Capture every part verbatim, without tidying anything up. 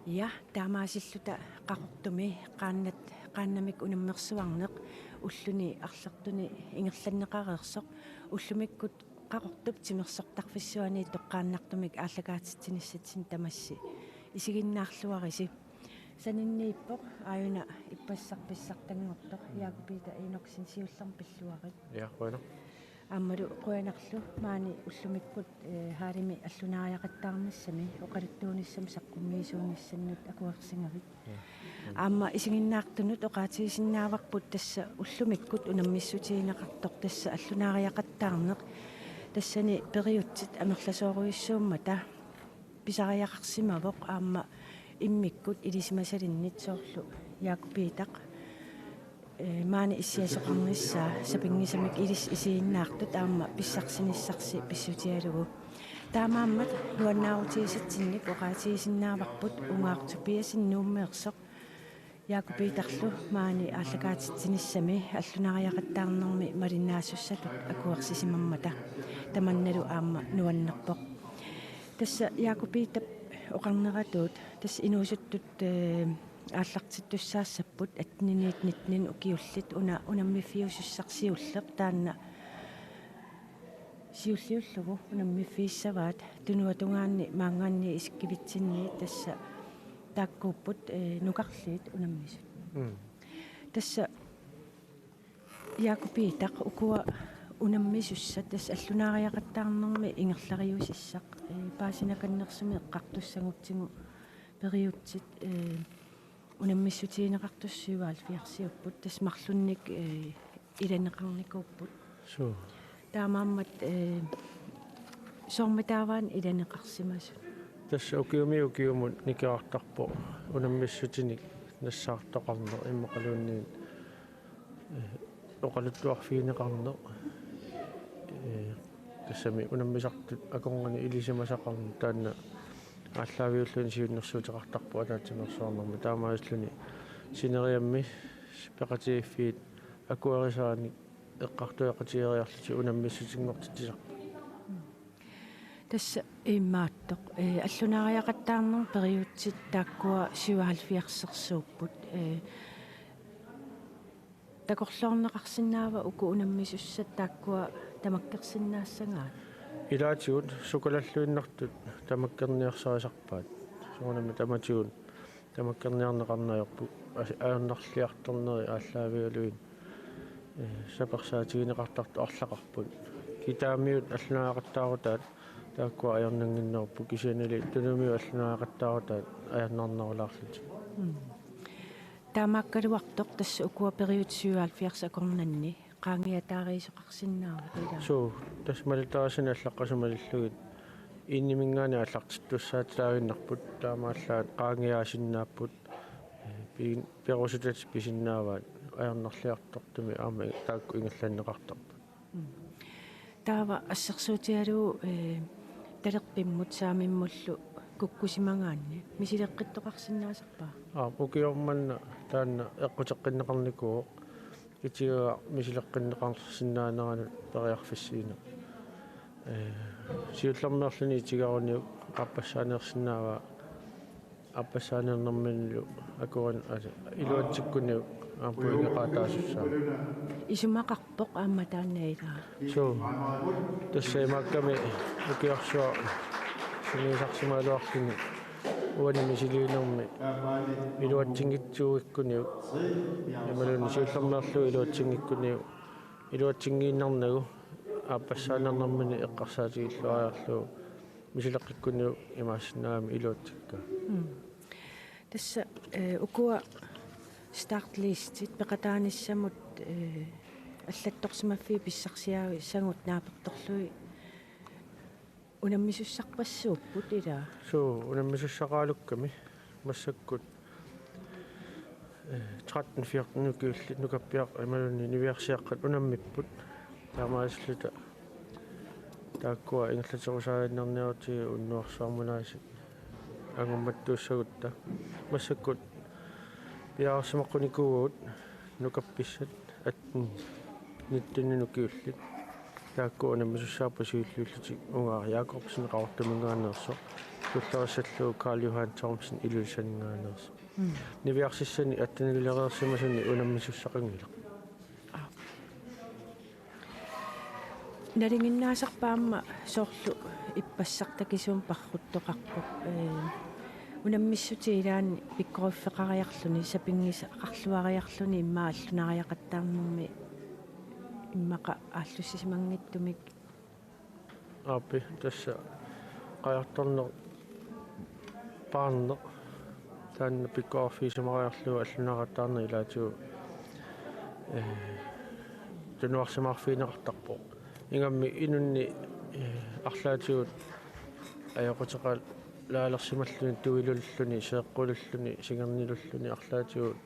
Ja, taamaasilluta Qaqortumi qaannat, qaannamik unammersuarneq ulluni arlertuni ingerlanneqareersoq, ullumikkut Qaqortup timersortarfissuani toqqaannartumik aallakaatitsinissatsinnik tamassi isiginnaarluarisi. Saninniippoq aajuna ippassaq pissartanngortoq Jakob Peter Enoksen, siullermik pilluarit. Ja, qujanaq. Aammalu qujanarlu maani ullumikkut, eh, hallimi allunaariaqattaarnissami oqaluttuunissamut saqqummiisuunissannut akuersigavit. Ja. Aamma isiginnaartunut oqaatigisinnaavarput tassa ullumikkut unammissutigineqartoq tassa allunaariaqattaarneq. Tassani periutsit amerlasoorujussuummata pisariaqarsimavoq aamma immikkut ilisimasalinnit soorlu Jakob Peter, eh, maani issiasoqarnissaa sapinngisamik ilissi isiginnaartut aamma pissarsinissarsi pissutigalugu. Taamaammat nuannaarutigisatsinnik oqaatigisinnaavarput Ungaaq Tobiassen Nuummeersoq Jakob Peterlu maani aallakaatitsinissami allunaariaqattaarnermi malinnaasussatut akuersisimammata. Tamannalu aamma nuannerpoq. Tassa Jakob Peterip oqarneratuut tassa inuusuttut, eh, aallartittussaassapput atteniit nittenit ukiullit una unammiffiusussaq siulleq taanna siulliullugu unammiffigissavaat tunuatungaanni maanngaanniit isikkivitsinnit tassa taakkuupput, eh, nukarliit unammisut. Mm. Tassa Jakob Peter ukua unammisussat tassa allunaariaqattaarnermi ingerlariusissaq, eh, paasinakannersumik eqqartussagutsigu periutsit, eh, unammissutigineqartussat syvoghalvfjerdsiupput tassa marlunnik, eh, ilaneqarnikuupput. Suu. Taamaammat, eh, soormitaava ilaneqarsimasut? Tassa ukiumi ukiumut nikerartarpoq unammissutinik nassaartoqarneq immaqaluunniit, eh, oqaluttuarfigineqarneq. Eh, tassami unammisartut akornanni ilisimasaqarneq taanna aallaaviulluni siunnersuuteqartarpoq ataatsimeersuarnermi. Taamaasilluni sineriammi peqatigiiffiit akuerisaanik eqqartueqatigeeriarlutik unammissutinngortitsisarput. Tassa imaattoq, eh, allunaariaqattaarnermi periutsit taakkua syvoghalvfjerdsersuupput, eh, takorloorneqarsinnaava uku unammisussat taakkua tamakkersinnaassagaat? Ilaatigut sukalalluinnartut tamakkerniarsarisarpaat. Soorunami tamatigut tamakkerniarneqarneq ajorput. As-, ajornarliartorneri aallaavigalugit, eh, sapersaatigineqartartut arlaqarput. Kitaamiut allunaariaqattaarutaat taakkua ajornannginnerupput, kisiannili tunumiut allunaariaqattaarutaat ajornarnerulaarlutik. Mm. Taamaakkaluartoq tassa ukua periutsit syvoghalvfjerds akornanni qaangiataariisoqarsinnaavat, ilaa? Suu, tassa malittarisassani allaqqasut malillugit eniminngaanniit aallartittussaatitaaginnarput, taamaallaat qaangiaasinnaapput, eh, pi-, perusutatik pisinnaavaat ajornarliartortumik aamma taakku ingerlanneqartarput. Mm. Taava assersuutigalugu, eh, talerpimmut saamimmullu kukkusimagaanni misileqqittoqarsinnaasarpa? Aap, ukioq manna taanna eqquteqqinneqarnikuuvoq. Itigaa misileqqinneqarsinnaaneranut periarfissiineq. Eh, siullermeerluni itigaruniuk aappassaaneersinnaavaa, aappassaaneernerminilu akuan-, aa, iluatsikkuniuk aamma pointeqaataasussaammat. Isumaqarpoq aamma taanna, ilaa? Suu. Tassa imaakkami ukiorsuaq sungiusarsimagaluarluni uani misiliinermi iluatsinngitsuugikkuniuk imaluunniit siullermeerlugu iluatsingikkunik iluatsinngiinnarnagu aappassaaneernermini eqqarsaatigilluariarlugu misileqqikkuniuk imaassinnaagami iluatsikka. Mm. Tassa, eh, ukua startlistit peqataanissamut, eh, allattorsimaffiit pissarsiarissagut naapertorlugit unammisussarpassuupput, ilaa? Suu, unammisussaqaralukkami massakkut, eh, tretten fjorten ukiullit nukappiaq imaluunniit niviarsiaqqat unammipput. Taamaasilluta taakkua ingerlaterusaaginnarniarutsigit unnuarsuarmut aasiit angummattuussagutta. Massakkut piareersimaqqunikuuagut nukappissat atten nitteninut ukiullit. Taakku unammisussaappat siulliullutik Ungaaq Jakobsen Qaqortuminngaanneersoq. Tullerissallugu Karl Johan Thomsen Ilulissaninngaanneersoq. Mm. Niviarsissani attenileereersimasuni unammisussaqanngilaq. Aa. Nalinginnaasarput aamma soorlu ippassaq takisuumik parruttoqarpoq. Ee, unammissutit ilaanni pikkoriffeqariarluni, sapinngisaqarluariarluni immaqa allunaariaqattaarnermi immaqa aallussisimanngitsumik. Aappi, tassa qajartorneq paarneq taanna pikkoriffigisimariarlugu allunaaqattaarneq ilaatigut, ee, tunuarsimaarfigineqartarpoq. Ingammik inunni, ee, arlaatigut ajoquteqalaalersimalluni, tuilulluni, seeqqululluni, singernilulluni arlaatigut,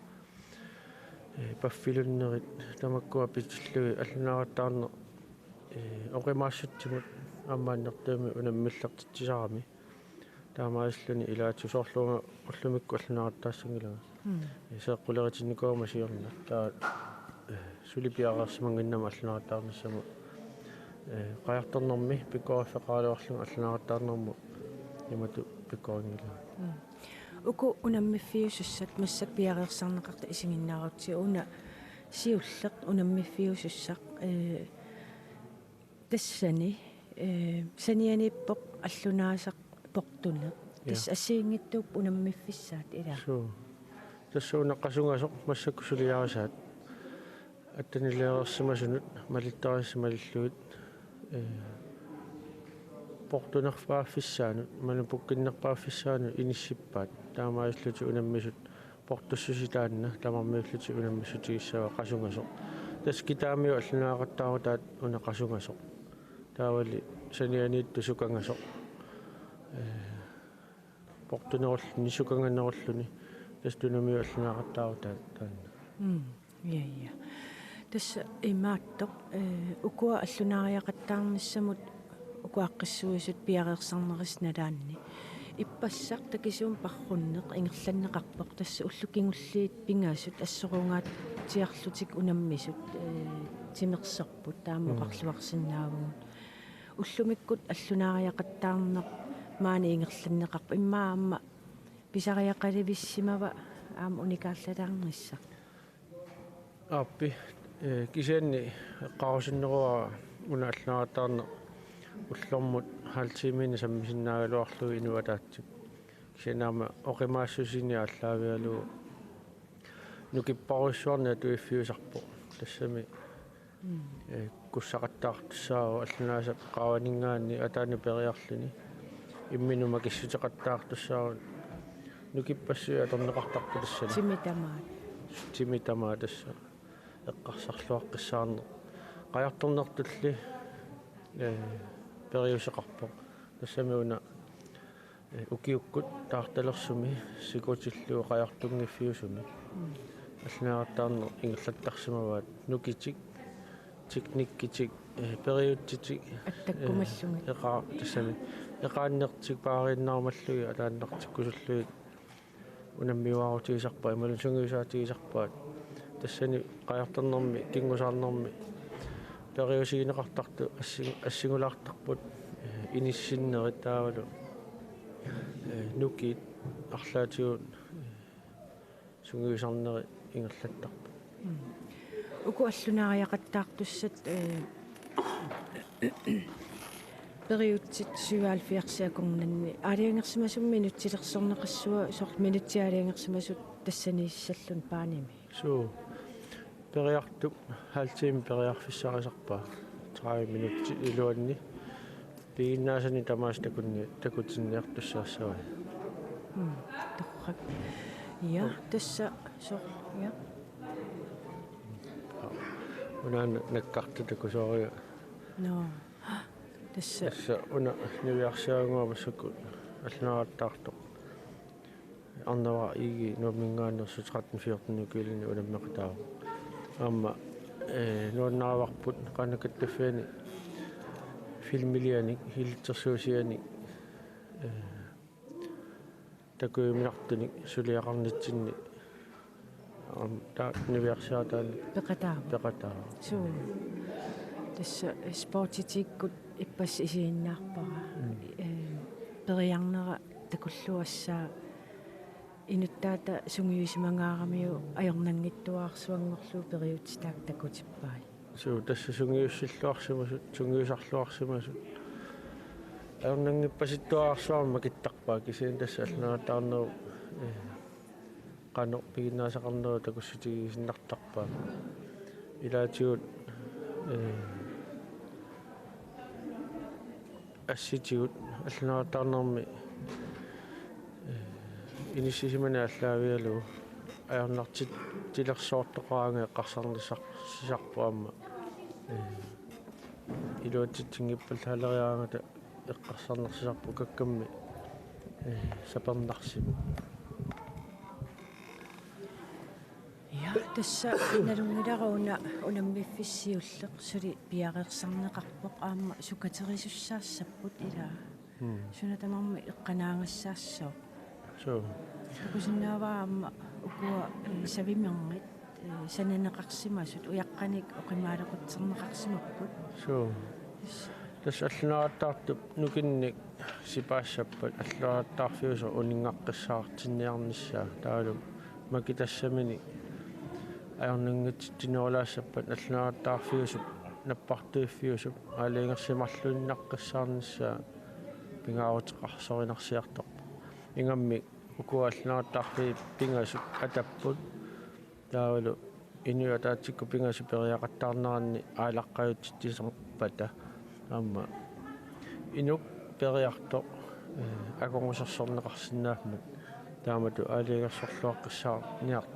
ee, paffilunnerit tamakkua pitillugit allunaaqattaarneq, ee, oqimaassutsimut aamma annertuumik unammillertitsisarami. Taamaasilluni ilaatigut soorlu uanga ullumikkut allunaaqattaassanngilanga. Mm. Ee, seeqquleritinnikuugama siorna. Taava, ee, suli piareersimannginnama allunaaqattaarnissamut. Ee, qajartornermi pikkoriffeqaraluarlunga allunaaqattaarnermut imatut pikkorinngilara. Mm. Uku unammiffiusussat massakkut piareersarneqartut isiginnaarutsigu, una siulleq unammiffiusussaq, ee, tassani, ee, sanianiippoq allunaasaq portuneq. Ja. Tassa assigiinngitsuupput unammiffissaat, ilaa. Suu. Tassa una qasungasoq massakkut suliarisaat. Attenileereersimasunut malittarisimallugit, ee, portunerpaaffissaanut, imaluunniit pukkinnerpaaffissaanut inissippaat. Taamaalillutik unammisut portussuseq taanna tamarmiullutik unammissutigissavaat qasungasoq. Tassa kitaamiut allunaaqattaarutaat una qasungasoq. Taavali sanianiittut sukangasoq. Ee, portunerulluni, sukanganerulluni. Tassa tunamiut allunaaqattaarutaat taanna. Mm, ja, ja. Tassa imaattoq, ee, ukua allunaariaqattaarnissamut uku aaqqissuisut piareersarnerisa nalaanni. Ippassaq takisuumik parrunneq ingerlanneqarpoq, tassa ullut kingulliit pingasut assorungaatsiarlutik unammisut, ee, timersorput taama Mm. oqarluarsinnaavugut. Ullumikkut allunaariaqattaarneq maani ingerlanneqarpoq, immaqa aamma pisariaqalivissimava aamma unikaallalaarnissaq? Aappi, ee, kisianni eqqaarusunneruara una allunaaqattaarneq ullormut halv timeinik sammisinnaagaluarlugu inuk ataatsip. Kisianni aamma oqimaassusineq aallaavigalugu nukipparujussuarnik atuiffiusarpoq. Tassami, Mm. ee, kussaqattaartussaavoq allunaasaq qaavaninngaanniit ataanut periarluni. Imminut makissuteqattaartussaavoq. Nukippassuit atorneqartarput tassani. Timit tamaat. Timit tamaat tassa. Eqqarsarluaqqissaarneq. Qajartornertulli, ee, periuseqarpoq. Tassami una, ee, ukiukkut taartalersumi sikutillugu qajartunngiffiusumi. Mm. Allunaaqattaarneq ingerlattarsimavaat nukitik, teknikkitik, ee, periutsitik, Attakkumallugit. ee, eqaa-, tassami. Eqaannertik paariinnarumallugit, ataannartikkusullugit unammiuaarutigisarpaat, imaluunniit sungiusaatigisarpaat. Tassani qajartornermi, kingusaarnermi periusigineqartartut assi-, assingulaartarput, ee, inissinnerit taavalu, ee, nukiit arlaatigut, ee, sungiusarneri ingerlattarput. Mm. Uku allunaariaqattaartussat, ee, periutsit syvoghalvfjerds akornanni aalajangersimasumik minutsilersorneqassua, soorlu minutsit aalajangersimasut tassaniissalluni paanimi? Suu. Periartup halv time periarfissarisarpaa. Tredive minutsit iluanni. Piginnaasani tamaasa takunni-, takutinniartussaassavai. Mm, torrak. Ja, tassa soor-, ja. Unaana nakkartut takusoorpakka. Nå. Tassa. Tassa una niviarsiarannguaq massakkut allunaaqattaartoq. Arnavaq Egede Nuumminngaanneersoq tretten fjorten ukiulinni unammeqataavoq. Aamma, ee, nuannaravarput qanoq kattuffiani filmilianik, ilitsersuusianik, ee, takujuminartunik suliaqarnitsinni. Aamma taava niviarsiaraq taanna Peqataavoq. Peqataavoq. Suu. Tassa sportitikkut ippassaq isiginnaarpara. Mm. Ee, periarnera Takulluassaa inuttaata sungiusimangaaramiuk ajornanngitsuararsuanngorlugu periutsit taakku takutippai. Suu, tassa sungiussilluarsimasut, sungiusarluarsimasut. Ajornanngippasittuararsuarmik makittarpaat kisianni tassa allunaaruttaarnerup, eh, qanoq piginnaasaqarnerup takussutigiinnartarpaat. Ilaatigut, eh, assitigut allunaaruttaarnermi, eh, inissisimaneq aallaavigalugu ajornartitsilersoortoqaraangat eqqarsarnissar-, sisarpoq aamma. Eh, iluatsitsinngippallaalereeraangata eqqarsarnersisarpoq ukkakkammi, eh, sapernarsimavoq. Ja, tassa nalunngilara una unammiffissaq siulleq suli piareersarneqarpoq aamma sukaterisussaassapput ilaa. Mm. Suna tamarmi eqqanaagassaassaaq. Suu. Takusinnaavara aamma ukua, eh, savimerngit, eh, sananeqarsimasut ujaqqanik oqimaalequtserneqarsimapput. Suu. Tassa. Tassa allunaaruttaartup nukinnik sipaassappat allunaaruttaarfiusoq uninngaqqissaartinniarnissaa taavalu makitassaminik ajornanngitsutsinerulaassappat allunaaruttaarfiusup nappartuiffiusup aalajangersimarluinnaqqissaarnissaa pingaaruteqarsorinarsiartorpoq. Ingammik ukua allunaaruttaarfiit pingasut atapput. Taavalu inuit ataatsikkut pingasut periaqattaarneranni aalaqqajutsitsisarpata aamma inuk periartoq, eh, akornusersorneqarsinnaammat taamatut aalajangersorluaqqissaarniar-,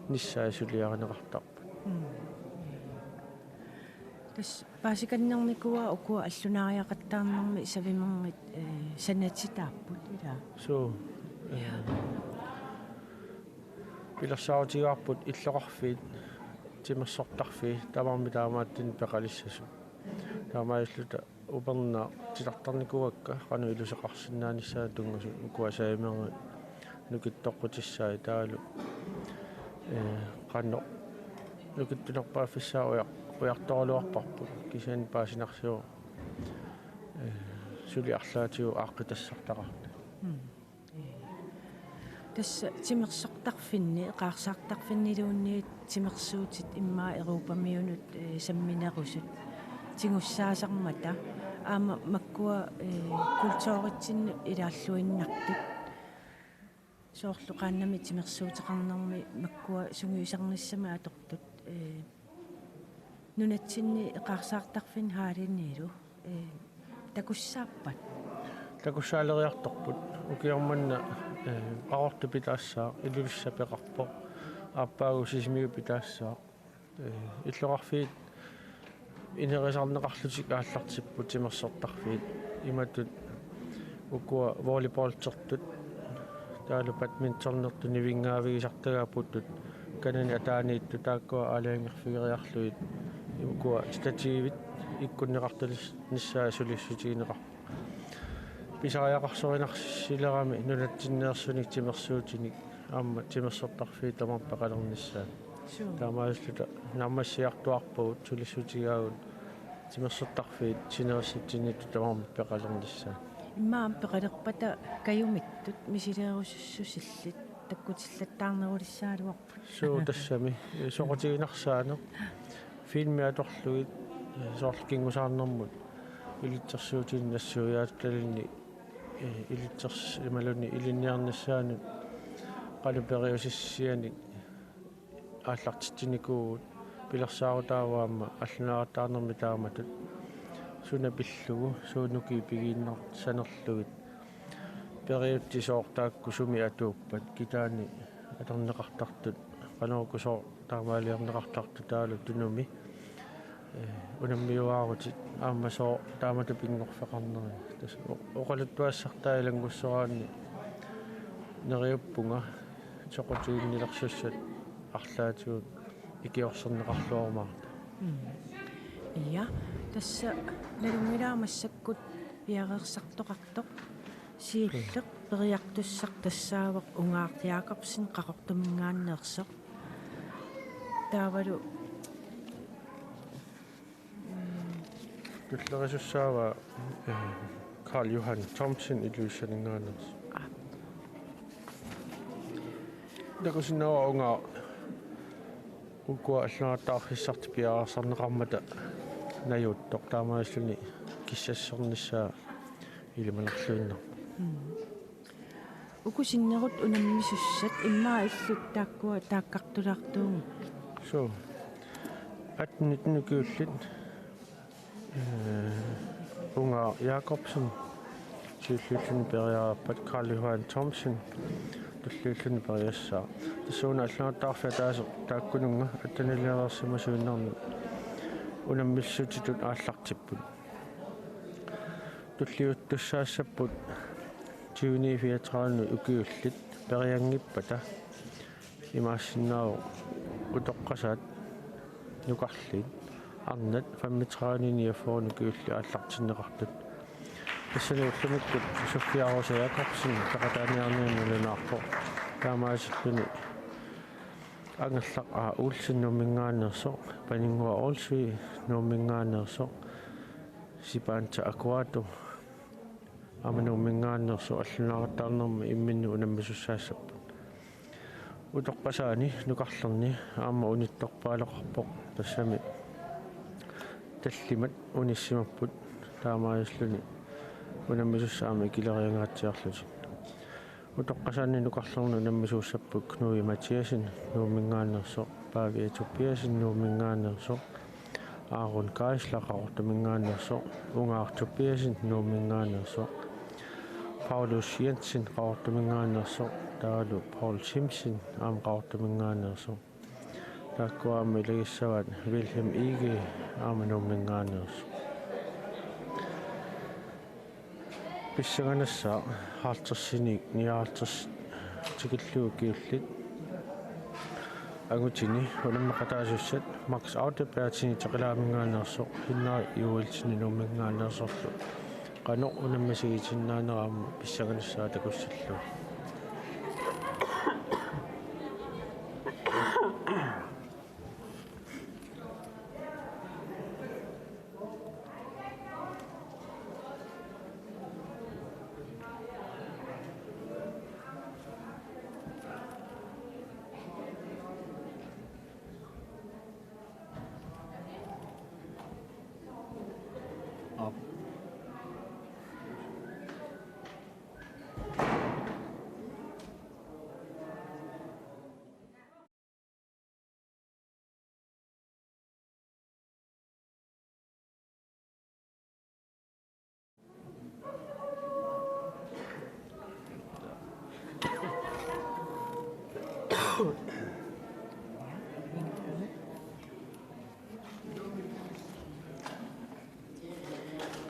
nissaa suliarineqartarput. Mm. Tassa paasikannernikuuara ukua allunaariaqattaarnermi savimerngit, eh, sanatitaapput ilaa. Suu, eh, pilersaarutigaarput illoqarfiit timersortarfiit tamarmik taamaattunik peqalissasut. Taamaalilluta upernaaq titartarnikuuakka qanoq iluseqarsinnaanissaanut tunngasut ukua savimerngit nukittoqqutissaat taavalu, eh, qanoq nukittunerpaaffissaaq ujar-, ujartoraluarparput kisianni paasinarsivoq, eh, suli arlaatigut aaqqitassartaqartut. Mm. Tassa timersortarfinni, eqaarsaartarfinniluunniit timersuutit immaqa Europamiunut, eh, samminerusut tigussaasarmata aamma makkua, eh, kulturitsinnut ilaalluinnartut. Soorlu qaannamik timersuuteqarnermi makkua sungiusarnissamik atortut, eh, nunatsinni eqaarsaartarfinni hallinilu, eh, takussaappat? Takussaaleriartorput. Ukioq manna, eh, Qaqortup pitaassaaq, Ilulissat peqarpoq, aappaagu Sisimiut pitaassaaq. Eh, illoqarfiit inerisarneqarlutik aallartipput timersortarfiit. Imatut ukua volleyballtertut, taavalu badmintonertut nivinngaavigisartagaapput kanani ataaniittut taakkua aalajangerfigeriarlugit ukua stativit ikkunneqartalis-, nissaa sulissutigineqar-, pisariaqarsorinarsilerami nunatsinneersunik timersuutinik aamma timersortarfiit tamarmik peqalernissaat. Suu. Taamaalilluta naammassiartuarpagut sulissutigaagut timersortarfiit sinerissatsinniittut tamarmik peqalernissaat. Immaqa aamma peqalerpata kajumittut misileerusussusillit takkutillattaarnerulissagaluarput. Suu, tassami. Soqutiginarsaannik filmi atorlugit, eh, soorlu kingusaarnermut ilitsersuutinik nassuiaatalinnik, eh, ilitsers-, imaluunniit ilinniarnissaanut qanoq periusissianik aallartitsinikuuvugut, pilersaarutaavoq aamma allunaaruttaarnermi taamatut suna pillugu, suut nukiit pigiinnarsanerlugit, periutsit sooq taakku sumi atuuppat, kitaani atorneqartartut, qanorukku sooq taamaaliorneqartartut taavalu Tunumi, eh, unammiuaarutit aamma sooq taamatut pinngorfeqarnerit. Tassa o-, oqaluttuassartaa ilanngussoraanni neriuppunga soqutiginnilersussat arlaatigut ikiorserneqarluarumaartut. Mm. Ja, tassa nalunngilara massakkut piareersartoqartoq. Siulleq periartussaq tassaavoq Ungaaq Jakobsen Qaqortuminngaanneersoq. Taavalu, mm, tullerisussaavaa, eh, Karl Johan Thomsen Ilulissaninngaanneersoq. Takusinnaavat uunga ukua allunaartarfissartik piareersarneqarmata najuuttoq taamaalilluni kissassornissaa ilimanarluinnarpoq. Mm. Uku sinnerut unammisussat immaqa illit taakkua taakkartulaartuugut? Suu. Atten nitten ukiullit, eh, Ungaaq Jakobsen siulliulluni periarpat Karl Johan Thomsen tulliulluni periassaaq. Tassuuna allunaartarfik ataaseq taakkununnga attennioghalvfemsiuinnarni unammissutitut aallartipput. Tulliuttussaassapput tyveni fireogtredive ukiullit perianngippata imaassinnaavoq utoqqasaat nukarliit arnat femogtredive niogfyrre ukiullit aallartinneqartut. Tassani ullumikkut Sofia Rosa Jakobsen peqataaniarnini nalunaarpoq. Taamaasilluni Angerlaq A. Olsen Nuumminngaanneersoq, Paninnguaq Olsvig Nuumminngaanneersoq, Sipanta Akuato aamma Nuumminngaanneersoq allunaaqattaarnermi imminnut unammisussaassapput. Utoqqasaani nukarlerni aamma unittorpaaleqarpoq, tassami tallimat unissimapput taamaalilluni unammisussat aamma ikileriangaatsiarlutik. Utoqqasaani nukarlerni unammisuussapput Knud Mathiassen Nuumminngaanneersoq, Pavia Tobiassen Nuumminngaanneersoq, Aaron Geisler Qaqortuminngaanneersoq, Ungaaq Tobiassen Nuumminngaanneersoq, Paulus Jensen Qaqortuminngaanneersoq, taavalu Paul Simpson aamma Qaqortuminngaanneersoq. Taakkua aamma ilagissavaat Wilhelm Egede aamma Nuumminngaanneersoq. Pissanganassaaq halvtredsinik nioghalvtreds tikillugu ukiullit angutini unammeqataasussat Max Audeberg Tiniteqilaaminngaanneersoq, Henrik Joelsen Nuumminngaanneersorlu qanoq unammisigitinnaanerat aamma pissanganassaaq takussallugu.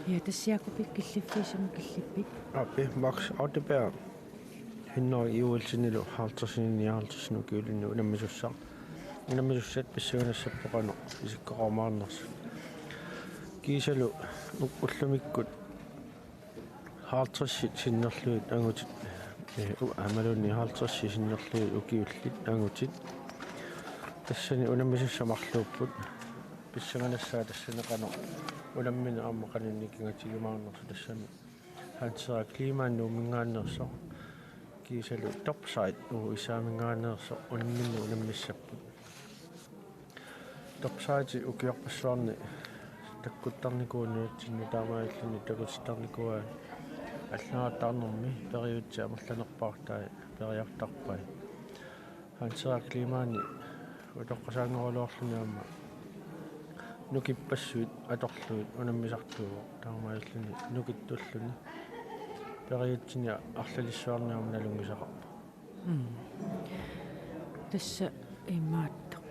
Ja, tassa Jakob, killiffiit sumut killippit? Aappi, Max Audeberg, Henrik Joelsenilu halvtredsinik nioghalvtredsinik ukiulinnik unammisussaq. Unammisussat pissanganassapput qanoq isikkoqarumaarnersut. Kiisalu u-, ullumikkut halvtredsit sinnerlugit angutit, eh, u-, aammaluunniit halvtredsit sinnerlugit ukiullit angutit. Tassani unammisussat marluupput. Pissanganassaaq tassani qanoq unammineq aamma qanoq nikingatigiumaarnersoq, tassami Hans Henrik Kleemann Nuumminngaanneersoq kiisalu Topside U S A-minngaanneersoq unammineq unammissapput. Topside ukiorpassuarni takkuttarnikuuvoq nunatsinni, taamaalilluni takutittarnikuuai allunaartarnermi periutsit amerlanerpaartai periartarpai. Hans Henrik Kleemann utoqqasaanngoraluarluni aamma nukippassuit atorlugit unammisartuuvoq, taamaalilluni nukittulluni periutsinik arlalissuarnik aamma nalunngisaqarpoq. Mm. Tassa imaattoq.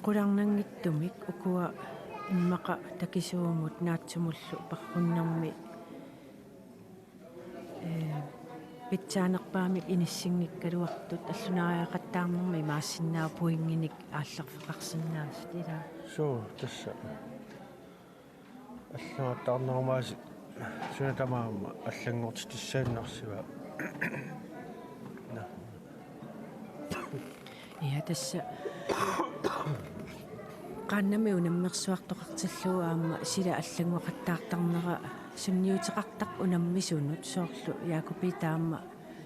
Qularnanngitsumik ukua immaqa takisuumut naatsumullu parrunnermi, ee, pitsaanerpaamik inissinngikkaluartut allunaariaqattaarnermi imaassinnaavoq pointinik aallerfeqarsinnaasut, ilaa? Suu, tassa. Allunaartarnerumaasut suna tamaat aamma allanngortitsissagunarsivaat. Naa. Ja, tassa. Qaannamik unammersuartoqartillugu aamma sila allanngoqattaartarnera Sunniuteqartarpoq unammisunut, soorlu Jakobi taama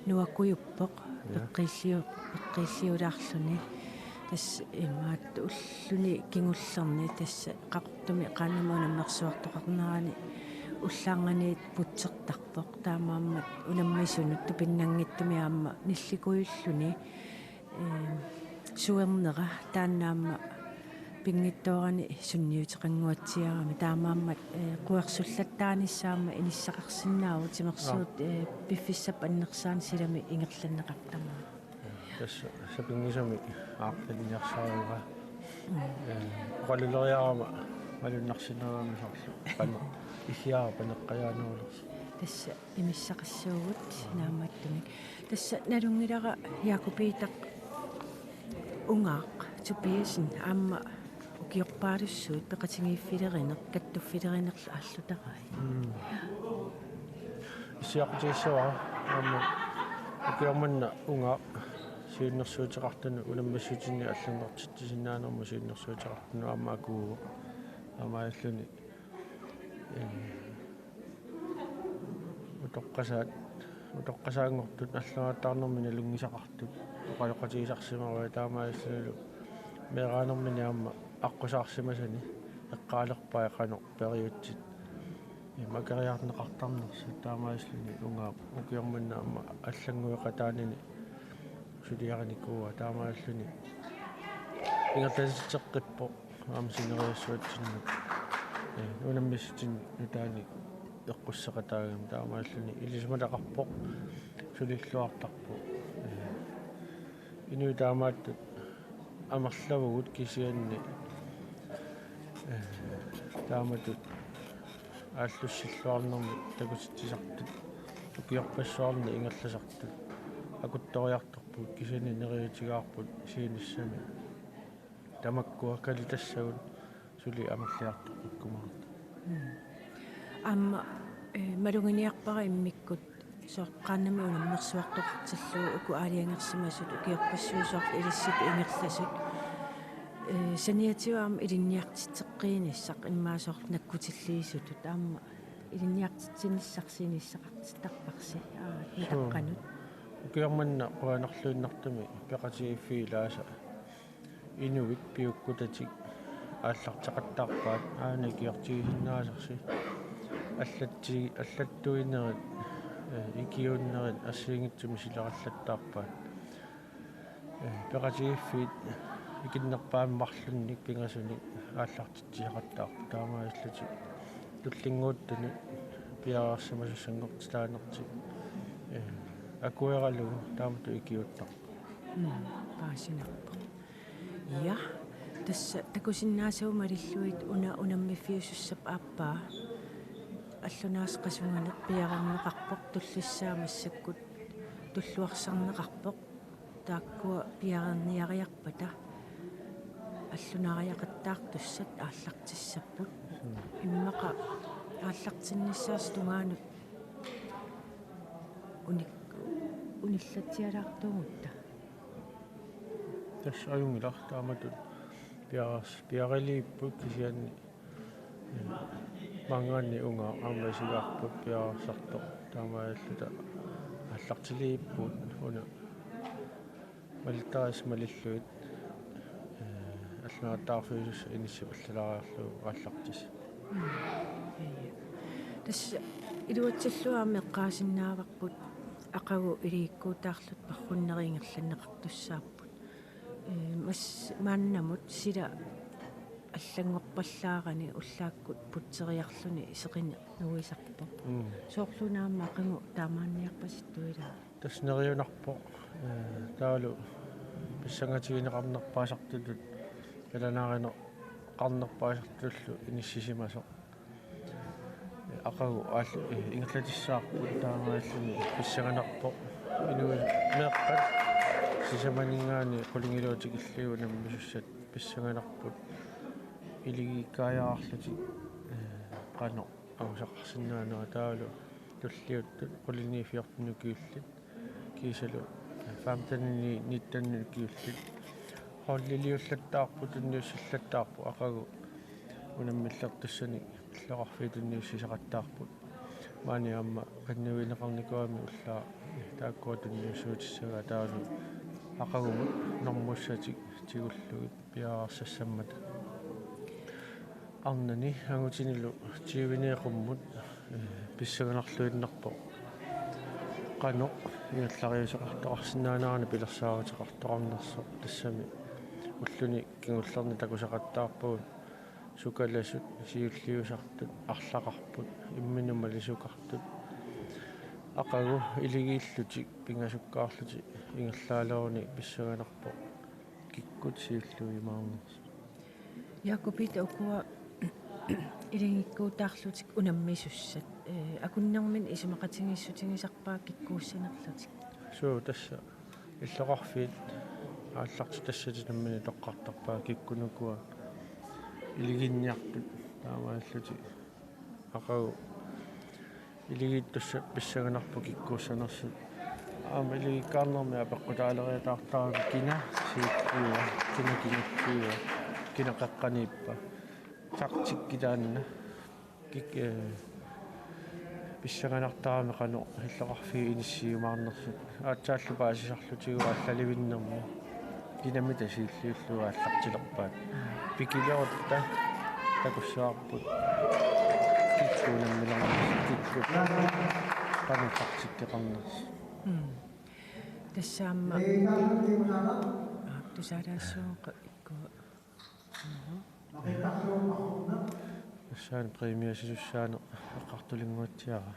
nuakujuppoq. Ja. Peqqiilliu-, peqqiilliulaarluni. Tassa imaattoq ulluni kingullerni tassa Qaqortumi qaannamut unammersuartoqarnerani ullaarnganiit putsertarpoq. Taamaammat unammisunut tupinnanngitsumik aamma nillikujulluni, ee, suernera taanna aamma pinngitsoorani sunniuteqannguatsiarami, taamaammat, ee, quersullattaanissaa aamma inissaqarsinnaavoq timersuut, ee, piffissap annersaani silami ingerlanneqartarmat. Tassa sapinngisamik aarlerinniarsarivara. Mm. Ee, oqaluleriarama malunnarsinnaagami soorlu. Qanoq isiara paneqqajaanerulersoq. Tassa imissaqassuugut naammattumik. Tassa nalunngilara Jakob Peter Ungaaq Tobiassen aamma ukiorpaalussuit peqatigiiffilerineq, kattuffilerinerlu aallutarai. Mm. Issiaqutigissavara aamma ukioq manna Ungaaq siunnersuuteqartunut unammissutinni allanngortitsisinnaanermut siunnersuuteqartunut aamma akuuvoq. Aamma illuni, ee, utoqqasaat, utoqqasaanngortut allaanerminni nalunngisaqartut oqaloqatigisarsimaruit, taamaalillunilu meeraanermini aamma aqqusaarsimasani eqqaalerpai qanoq periutsit imakariarneqartarnersut. Taamaalilluni Ungaaq ukioq manna aamma allanngueqataanini suliarinikuuaa, taamaalilluni ingerlatitseqqippoq aamma sineriassuatsinnut, ee, unammissutinni nutaanik eqqusseqataagami, taamaalilluni ilisimataqarpoq, sulilluartarpoq. Ee, inuit taamaattut amerlavugut kisianni, ee, taamatut aallussilluarnermik takutitsisartut ukiorpassuarni ingerlasartut akuttoriartorput, kisianni neriuutigaarput siunissami tamakkua kalitassagut suli amerliartoqqikkumaartut. Mm. Aamma, ee, maluginiarpara immikkut soorlu qaannamut unammersuartoqartillugu uku aalajangersimasut ukiorpassuit soorlu ilissittut ingerlasut. Ee, saniatigut aamma ilinniartitseqqiinissaq immaqa soorlu nakkutilliisutut aamma ilinniartitsinissarsi inissaqartittarparsi, aa, suu, nutaqqanut. Ukioq manna qujanarluinnartumik peqatigiiffiit ilaasa inuit piukkutatik aallarteqattaarpaat aana ikiortigisinnaasarsi. Allatsi-, allattuinerit, ee, ikiuunnerit assigiinngitsumik silerallattaarpaat. Ee, peqatigiiffiit ikinnerpaamik marlunnik pingasunik aallartitsisaqattaarput, taamaalillutik tullinnguuttunik piareersimasussanngortitaanertik, ee, akueralugu taamatut ikiuuttarput. Mm, paasinarpoq. Ja, tassa takusinnaasagut malillugit una unammiffiusussap aappaa allunaarsup qasunganeq piareerneqarpoq, tullissaa massakkut tulluarsarneqarpoq. Taakkua piareerniariarpata allunaariaqattaartussat aallartissapput. Mm. Immaqa aallartinnissaasi tungaanut unik-, unillatsialaartuugutta. Tassa ajunngilaq, taamatut piareers-, piareerliipput kisianni maanngaanniit Ungaaq aamma isigaarput piareersartoq, taamaalilluta aallartiliipput una malittarisassat malillugit, ee, allunaartarfiusussat inissip allalaariarlugu aallartisi. Mm. Ja, ja. Tassa iluatsillugu aamma eqqaasinnaavarput aqagu ilikkutaarluta parrunnerit ingerlanneqartussaapput. Ee, mas-, maannamut sila allanngorpallaarani ullaakkut putseriarluni seqineq nuisarpoq. Mm. Soorlu una aamma aqagu taamaanniarpasittuilaa. Tassa neriunarpoq, ee, taavalu pissangatigineqarnerpaasartutut, qalanaarineqarnerpaasartutullu inissisimasoq. Aqagu aal-, ee, ingerlatissavarput, taamaalilluni pissanganarpoq. Inuit meeqqat sisamaninngaanniit qulingiluat tikillugu unammisussat pissanganarput. Iligiikkaajaarlutik, ee, qanoq angusaqarsinnaanera, taavalu tulliuttut quliniffiortut ukiullit kiisalu femtenini nittenini ukiullit. Holdiliullattaarput, tunniussillattaarput, aqagu unammillertussanik illoqarfiit tunniussisaqattaarput. Maani aamma qinnuigineqarnikuugami ullaaq taakkua tunniussuutissagaat taavalu aqagumut normussatik tigullugit piareersassammata. Arnani angutinilu tyveni qummut, eh, pissanganarluinnarpoq qanoq ingerlariuseqartoqarsinnaanerani pilersaaruteqartoqarnersoq, tassami ulluni kingullerni takusaqattaarpagut sukalasut, siulliusartut, arlaqarput, imminut malisukartut, aqagu iligiillutik pingasukkaarlutik ingerlaalerunik pissanganarpoq kikkut siulliujumaarnersut. Jakob, ukua iligikkuutaarlutik unammisussat, eh, akunnermini isumaqatigiissutigisarpaa kikkuussanerlutik? Suu, tassa illoqarfiit aallartitassatit nammineq toqqartarpaat, kikkunnukua iliginniartut taamaallutik. Aqagu iligiittussat pissanganarpoq kikkuussanersut. Aamma iligikkaarnermi apeqqutaaleriataartarami kina siulliua, kina kingulliua, kina qeqqaniippa. Taktikki taanna. Kik-, eh, pissanganartarami qanoq illoqarfiit inissiumaarnersut. Aatsaallu paasisarlutigu aallalivinnermi kinamita siulliullugu aallartilerpaat. Pikilerutta takussavarput kikkut unammilernersut, kikkut qanoq taktikkeqarnersut. Mm. Tassa aamma. Aa, tusaalaassooq ikkua. Tassaana præmiasisussaaneq eqqartulinnguatsiara.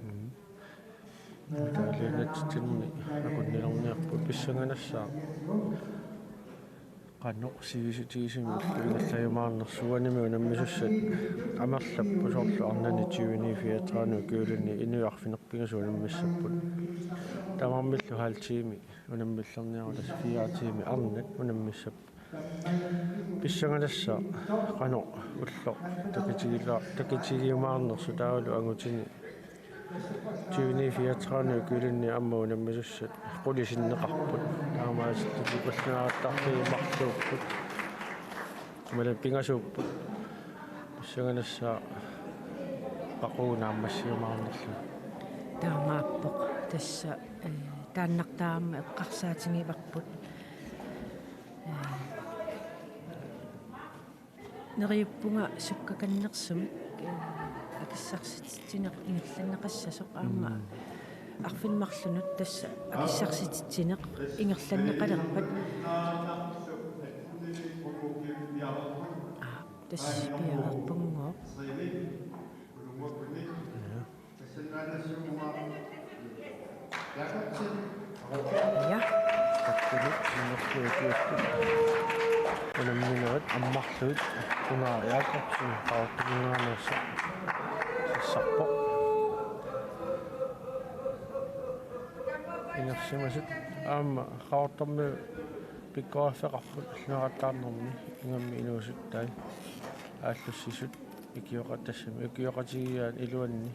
Mm. Medalje natsitsinni akunnilerniarput pissanganassaaq. Qanoq sivisutigisumik ulluinnarsiumaarnersuanimi unammisussat amerlapput, soorlu arnani tyveni fireogtredive ukiulini inuiarfinerpigasut unammissapput. Tamarmillu halv time unammillerniarlutik fire time arnat unammissapput. Pissanganassaaq qanoq ulloq takutigila-, takutigiumaarnersoq taavalu angutini tyveni fireogtredive ukiulinni aamma unammisussat qulisinneqarput. Taamaasilluni allaanertarfiit marluupput. Imaluunniit pingasuupput. Pissanganassaaq qaqugu naammassiumaarnerlugu. Taamaappoq. Tassa, eh, taannartaaq aamma eqqarsaatigivarput. Eh, Neriuppunga sukkakannersumik, eh, akissarsititsineq ingerlanneqassasoq aamma. Mm. Arfineq-marlunut tassa akissarsititsineq ingerlanneqalerpat. Aa, tassa piareerpunngooq. Ja. Unamminerit ammarlugit Ungaaq Jakobsen Qaqortuminngaanneersoq sassarpoq. Inersimasut aamma Qaqortormiut pikkoriffeqarput allaanertarnermi, ingammik inuusuttai aallussisut ikioqa-, tassami ikioqatigiiaat iluanni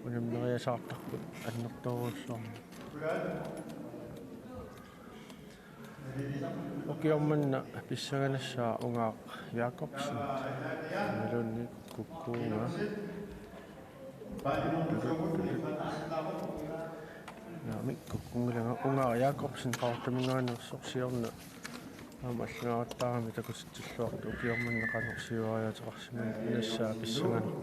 unammeriasaartarput annertoorujussuarmik. Ukioq manna pissanganassaaq Ungaaq Jakobsen. Imaluunniit Kukkuunga. Naamik, Kukkunngilanga. Ungaaq Jakobsen Qaqortuminngaanneersoq siorna aamma allaanertarami takutitsilluartoq, ukioq manna qanoq siuariaateqarsimanassaa pissanganaq.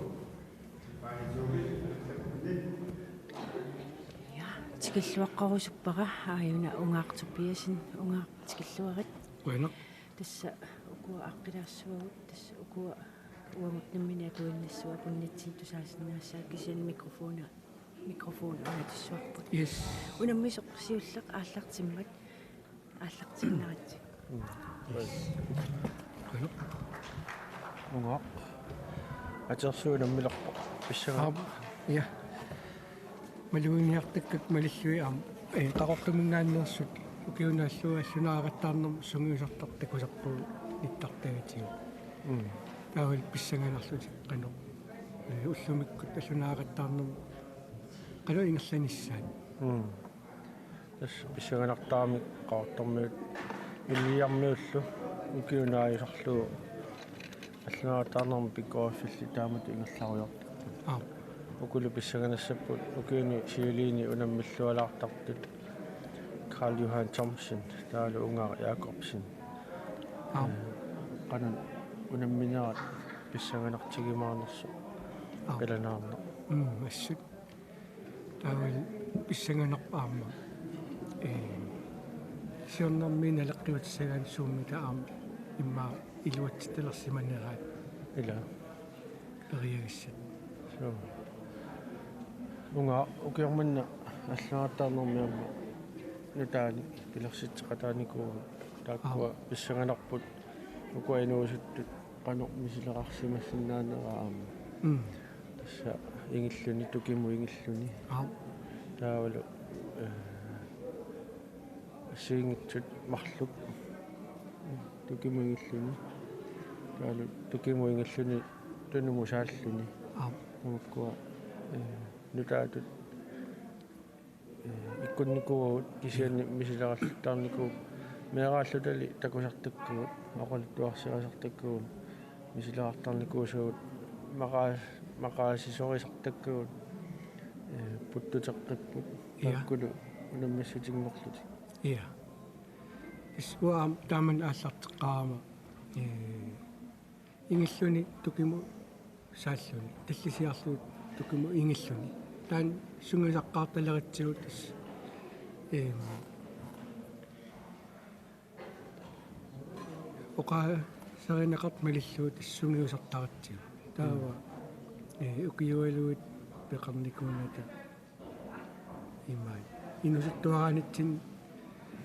Ja, tikilluaqqorusuppara aajuna Ungaaq Tobiassen, Ungaaq tikilluarit. Qujanaq. Tassa ukua aaqqilaassavagut, tassa ukua uagut nammineq atuinnassavat akunnitsinni tusaasinnaassavat, kisianni mikrofoni, mikrofoni unatussuarput. Yes. Unammisoq siulleq aallartimmat aallartiinnaratsigu. Mm. Yes. Qujanaq. Ungaaq. Atersuut unammilerpoq. Pissanganaq. Aap, ja. Maluginiartakkakka malillugit aamma, ee, Qaqortuminngaanneersut ukiunaallu allunaaqattaarnermut sungiusartartut takusarpagut nittartagatigut. Mm. Taavalu pissanganarlutik qanoq, ee, ullumikkut allunaaqattaarnermut qanoq ingerlanissaat. Mm. Tassa pissanganartaramik Qaqortormiut Illiarmiullu ukiunaajusarlugu allunaaqattaarnermut pikkoriffillit taamatut ingerlarujoortarput. Aap. Ukulu pissanganassapput ukiuni siuliini unammillualaartartut Karl Johan Thomsen, taavalu Ungaaq Jakobsen. Aap. Ee, qanoq unamminerat pissanganartigimaarnersoq. Aap. Qilanaarneq. Mm, assut. Taavalu pissanganarpoq aamma, ee, siornarmiit naleqqiutissagaanni Zoomita aamma immaqa iluatsittalersimaneraat. Ila. Periagissat. Suu. Ungaaq, ukioq manna allunaaqattaarnermi aamma nutaanik pilersitseqataanikuuvugut, taakkua. Aap. Pissanganarput ukua inuusuttut qanoq misileqarsimassinnaaneraa aamma. Mm. Tassa ingilluni, tukimut ingilluni. Aap. Taavalu, ee, assigiinngitsut marluk tukimut ingilluni. Taavalu tukimut ingilluni tunumut saalluni. Aap. Tamakkua, ee, nutaatut, ee, ikkunnikuuagut kisianni misileralluttaarnikuupput. Meeraallutali takusartakkagut, oqaluttuarserisartakkagut, misilerartarnikuusagut, maqaa-, maqaasisorisartakkagut, ee, puttuteqqipput. Ja. Taakkulu unammissutinngorlutik. Ja. Tassa uanga aamma taamani aallarteqqaarama, ee, ingilluni tukimut saalluni, tallisiarlugu tukimut ingilluni. Taanna sungiusaqqaartaleritsigu tassa, eem, oqaaserineqartut malillugu tassa sungiusartaritsigu. Taava, mm, ee, ukiualuit peqarnikuunnata imaat. Inuusuttuaraanitsinni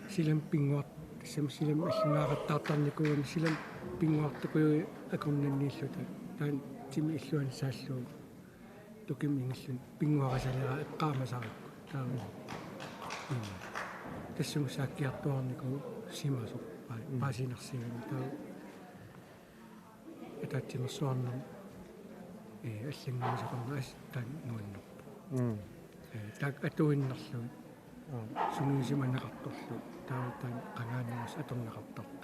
silami pinnguar-, tassami silami allunaaqattaartarnikuugami silami pinnguartukujuit akornanniilluta. Taanna timi illuanni saallugu tukimut ingilluni pinnguarisaleraat eqqaamasarikkut. Taava. Mm. Tassunga saakkiartuaarnikuuvoq simasoq paa-, mm, paasinarsigami. Taava ataatsimeersuarnermi, ee, allannguisoqarneq assut taanna nuannerpoq. Mm. Ee, taakku atuinnarlugit. Aap. Sungiusimaneqartorlu taava taanna qangaaninngasoq atorneqartartoq.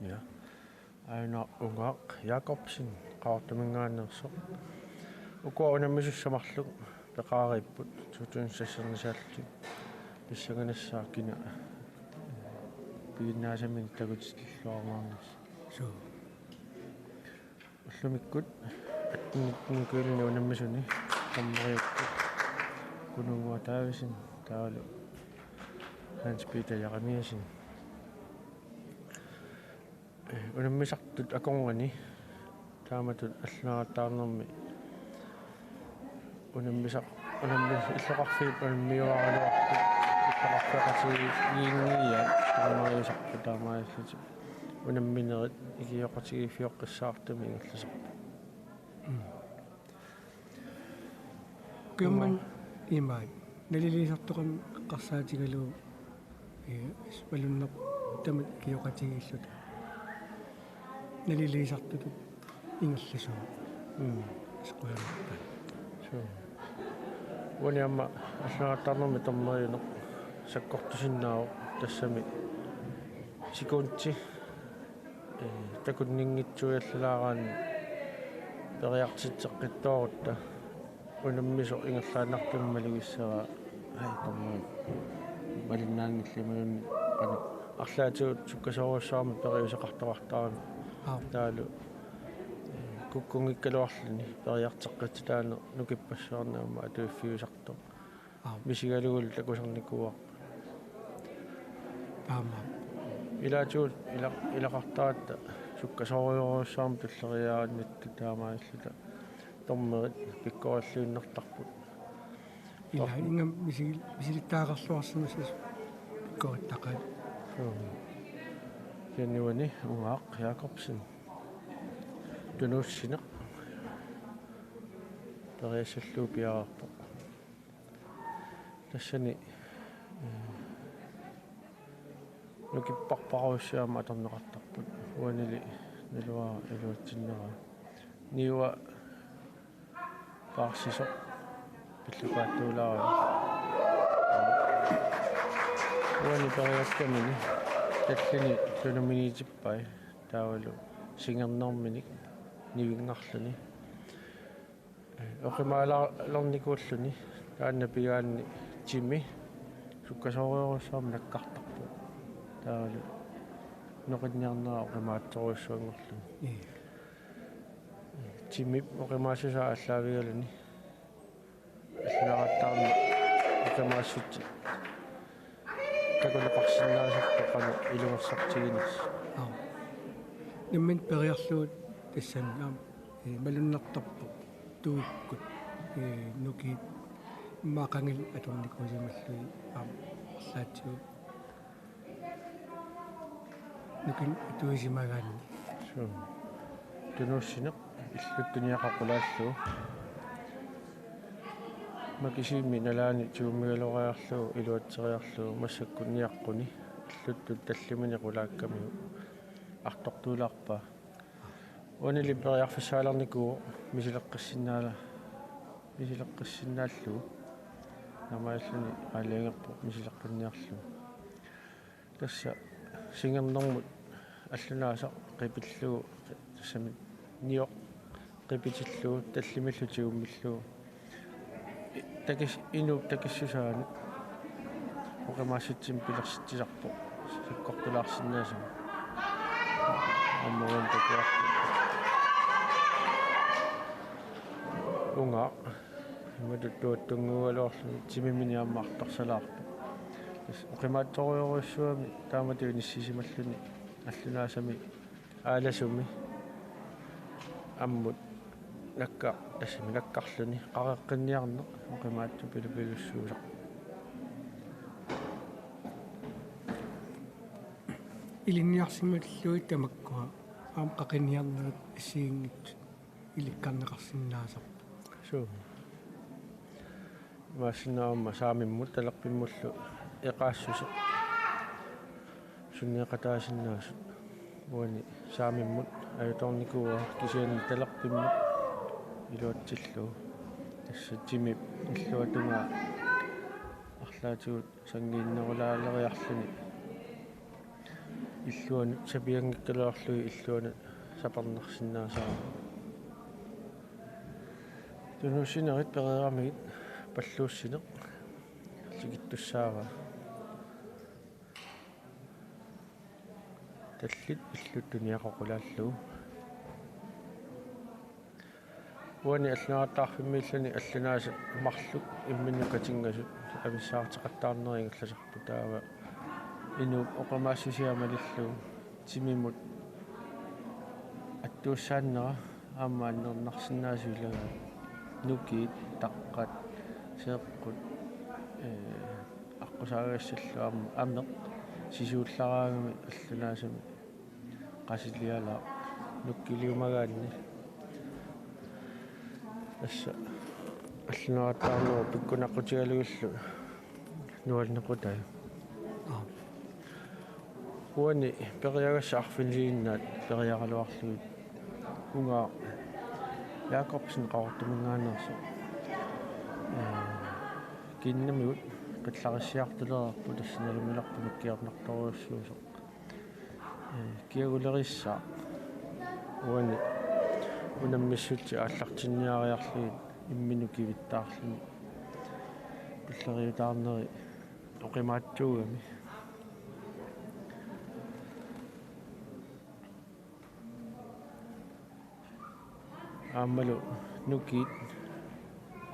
Ja. Aajuna Ungaaq Jakobsen, Qaqortuminngaanneersoq. Ukua unammisussat marluk peqareerput to tusind seks-ernisaallutik. Pissanganassaaq kina piginnaasaminnik takutitilluarumaarnersoq. Suu. Ullumikkut attenittenni ukiulinni unammisuni dommeriupput Kununnguaq Davidsen taavalu Hans Peter Jeremiassen. Ee, unammisartut akornanni taamatut allunaaqattaarnermi unammisaq, unammi-, illoqarfiit unammiuaraluartut, illoqarfeqatigiinniat taamaaliusarput, taamaalillutik unamminerit ikioqatigiiffioqqissaartumik ingerlasarput. Mm. Ukioq manna imaat. Naliliisartoqarneq eqqarsaatigalugu, ee, malunnarpoq tamatta ikioqatigiilluta. Naliliisartutut ingerlasuut. Mm. Qujanarpoq. Suu. Uani aamma allunaaqattaarnermi dommeriuneq sakkortusinnaavoq, tassami sekundi, ee, takunninngitsuujallalaaraanni periartitseqqittoorutta unammisoq ingerlaannartumik malugissagaa, ai, dommeri malinnaanngillat imaluunniit qanoq arlaatigut sukkasoorujussuarmik periuseqartoqartarami. Aap. Taavalu, ee, kukkunngikkaluarluni periarteqqissutaaneq nukippassuarnik aamma atuiffiusartoq. Aap. Misigalugulu takusarnikuuarput. Taamaappoq. Ilaatigut ila-, ilaqartaratta sukkasoorujussuarmik tulleriiaannatta taamaalilluta dommerit pikkorilluinnartarput. Ila, ingammik misigil-, misilittagaqarluarsimassasut pikkorittaqaat. Suu. Kisianni uani Ungaaq Jakobsen. Tunuussineq. periassallugu piareerpoq. Tassani, eh, nukipparparujussuarmik atorneqartarput. Uanili naluara iluatsinnera. Niua paarsisoq pillukaattuulaarami. Uani periakkamini tallini tunuminiitippai taavalu singernerminik nivinngarluni. Oqimaalernikuulluni taanna pigaanni timi sukkasoorujussuarmik nakkartarpoq. Taavalu noqinniarnera oqimaatsorujussuanngorluni. Ii. Timip oqimaassusaa aallaavigaluni. Allunaaqattaarneq oqimaassutsit takuneqarsinnaasarpoq qanoq ilungersortiginersoq. Aap. Nammineq periarlugu tassani aamma, eh, malunnartarpoq tuikkut, eh, nukiit immaqa qangali atornikuusimallugit aamma arlaatigut nukiit atuisimagaanni. Suu. Tunuussineq illuttut niaqoq qulaallugu. Makisimi nalaani tigummigaloriarlugu iluatseriarlugu massakkut niaqquni illuttut tallimanik qulaakkamiuk artortuulaarpaa. Uanili periarfissaalernikuuvoq misileqqissinnaala-, misileqqissinnaallugu. Taamaalilluni aalajangerpoq misileqqinniarlugu. Tassa singernermut allunaasaq qipillugu, tassami nioq qipitillugu tallimillu tigummillugu. I-, takis-, inuup takissusaani oqimaassutsimik pilersitsisarpoq sakkortulaarsinnaasumik. Aamma uani takuarput. Ungaaq. Imatut tuattunnguugaluarluni timimini aamma artorsalaarpoq. Tassa oqimaatsorujussuarmik taamatut inissisimalluni allunaasami aalasumi ammut nakka-, tassami nakkarluni qareqqinniarneq oqimaatsut pilupilussuusarput. Ilinniarsimallugit tamakkua aamma qaqiniarnerit assigiinngitsut ilikkarneqarsinnaasarput. Suu. Imaassinnaavoq aamma saamimmut talerpimmullu eqaassuseq sunniuteqataasinnaasut. Uani saamimmut ajutoornikuuaa kisianni talerpimmut iluatsillugu. Tassa timip illuatungaa arlaatigut sanngiinnerulaaleriarluni illuanut sapianngikkaluarlugit illuanut sapernersinnaasarami. Tunuussinerit pereeramigit palluussineq tikittussaavaa. Tallit illuttut niaqoq qulaallugu. Uani allunaaqattaarfimmiilluni allunaasat marluk imminnut katinngasut avissaarteqattaarnerit ingerlasarput, taava inuup oqimaassusia malillugu timimut attuussaannera aamma annernarsinnaasut ilagaat. Nukiit, taqqat, seeqqut, ee, aqqusaagassallu aamma ameq sisuullaraangami allunaasami qasilialaaq nukkiliumagaanni. Tassa allunaaqattaarnerup pikkunaqutigalugillu nuannequtai. Aap. Uani periagassat arfiniliinnaat periaraluarlugit. Ungaaq Jakobsen Qaqortuminngaanneersoq. Ee, kiinnamigut qillarissiartulereerput, tassa nalumilerput nukkiornartorujussuusoq. Ee, kiagulerissaaq uani unammissutsit aallartinniariarlugit imminut kivittaarluni. Tulleriiaarneri oqimaatsuugami. Aammalu nukiit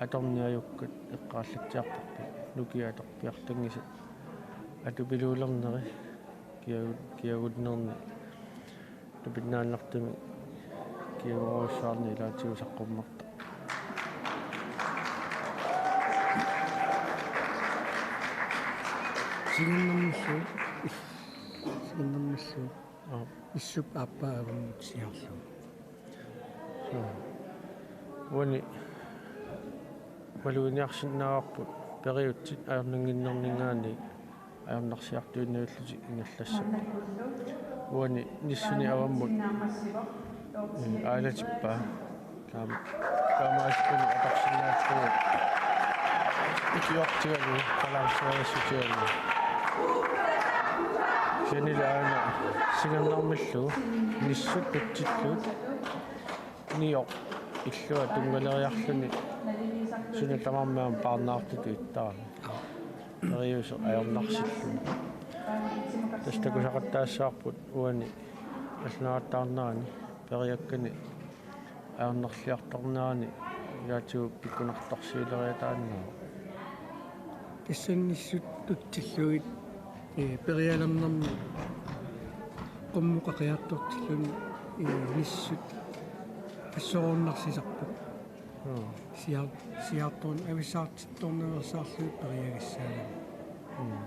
atorniarukkat eqqaallatsiartarput, nukiit atorpiartanngisat atupiluulerneri kiagu-, kiagunnerni tupinnaannartumik kiagorujussuarnik ilaatigut saqqummertarpoq. Singernermillu, singernermillu. Aap. Issup aappaa avummut siaarlugu. Suu. Uani Maluginiarsinnaavarput periutsit ajornannginnerninngaanniit ajornarsiartuinnavillutik ingerlassapput. Uani nissuni avammut, eh, aalatippaa. Taam-, taamaasilluni atorsinnaalluni. Ukiortigalugu, qalarseriassutigalugu. Kisiannili aana singernarmillugu nissut tutsillugit nioq illua tunngaleriarluni suna tamarmi aamma paarnaartutut ittarami. Periuseq ajornarsillugu. Tassa takusaqattaassavarput uani allunaaqattaarnerani periakkani ajornarliartornerani ilaatigut pikkunartorsiuleriataannaavoq. Tassani nissut tutsillugit, eh, perialernermi qummut qaqiartortilluni, eh, nissut assoroornarsisarput. Mm. Siar-, siartorn-, avissaartittornaveersaarlugit periagassaagami. Mm.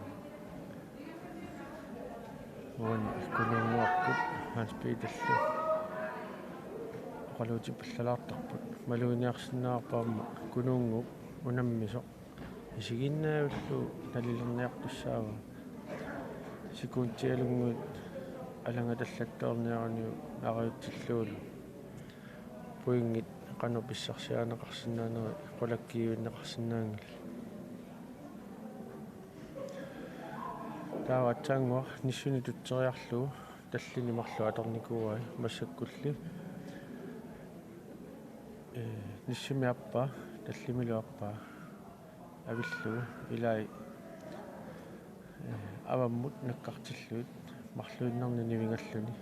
Uani Kunuunnguarput Hans Peterlu oqaluutipallalaartarput. Maluginiarsinnaavarput aamma Kunuunnguup unammisoq isigiinnaavillugu nalilerniartussaavaa. Sekundialunnguit alangatallattoorniaruniuk naarajutsillugulu. Pointit qanoq pissarsiarineqarsinnaaneri qulakkiivinneqarsinnaanngillat. Taava aatsaannguaq nissuni tutseriarlugu tallini marluk atornikuuai massakkulli. Ee, nissumi aappaa, tallimilu aappaa avillugu ilai, ee, avammut nakkartillugit marluinnarni nivingalluni.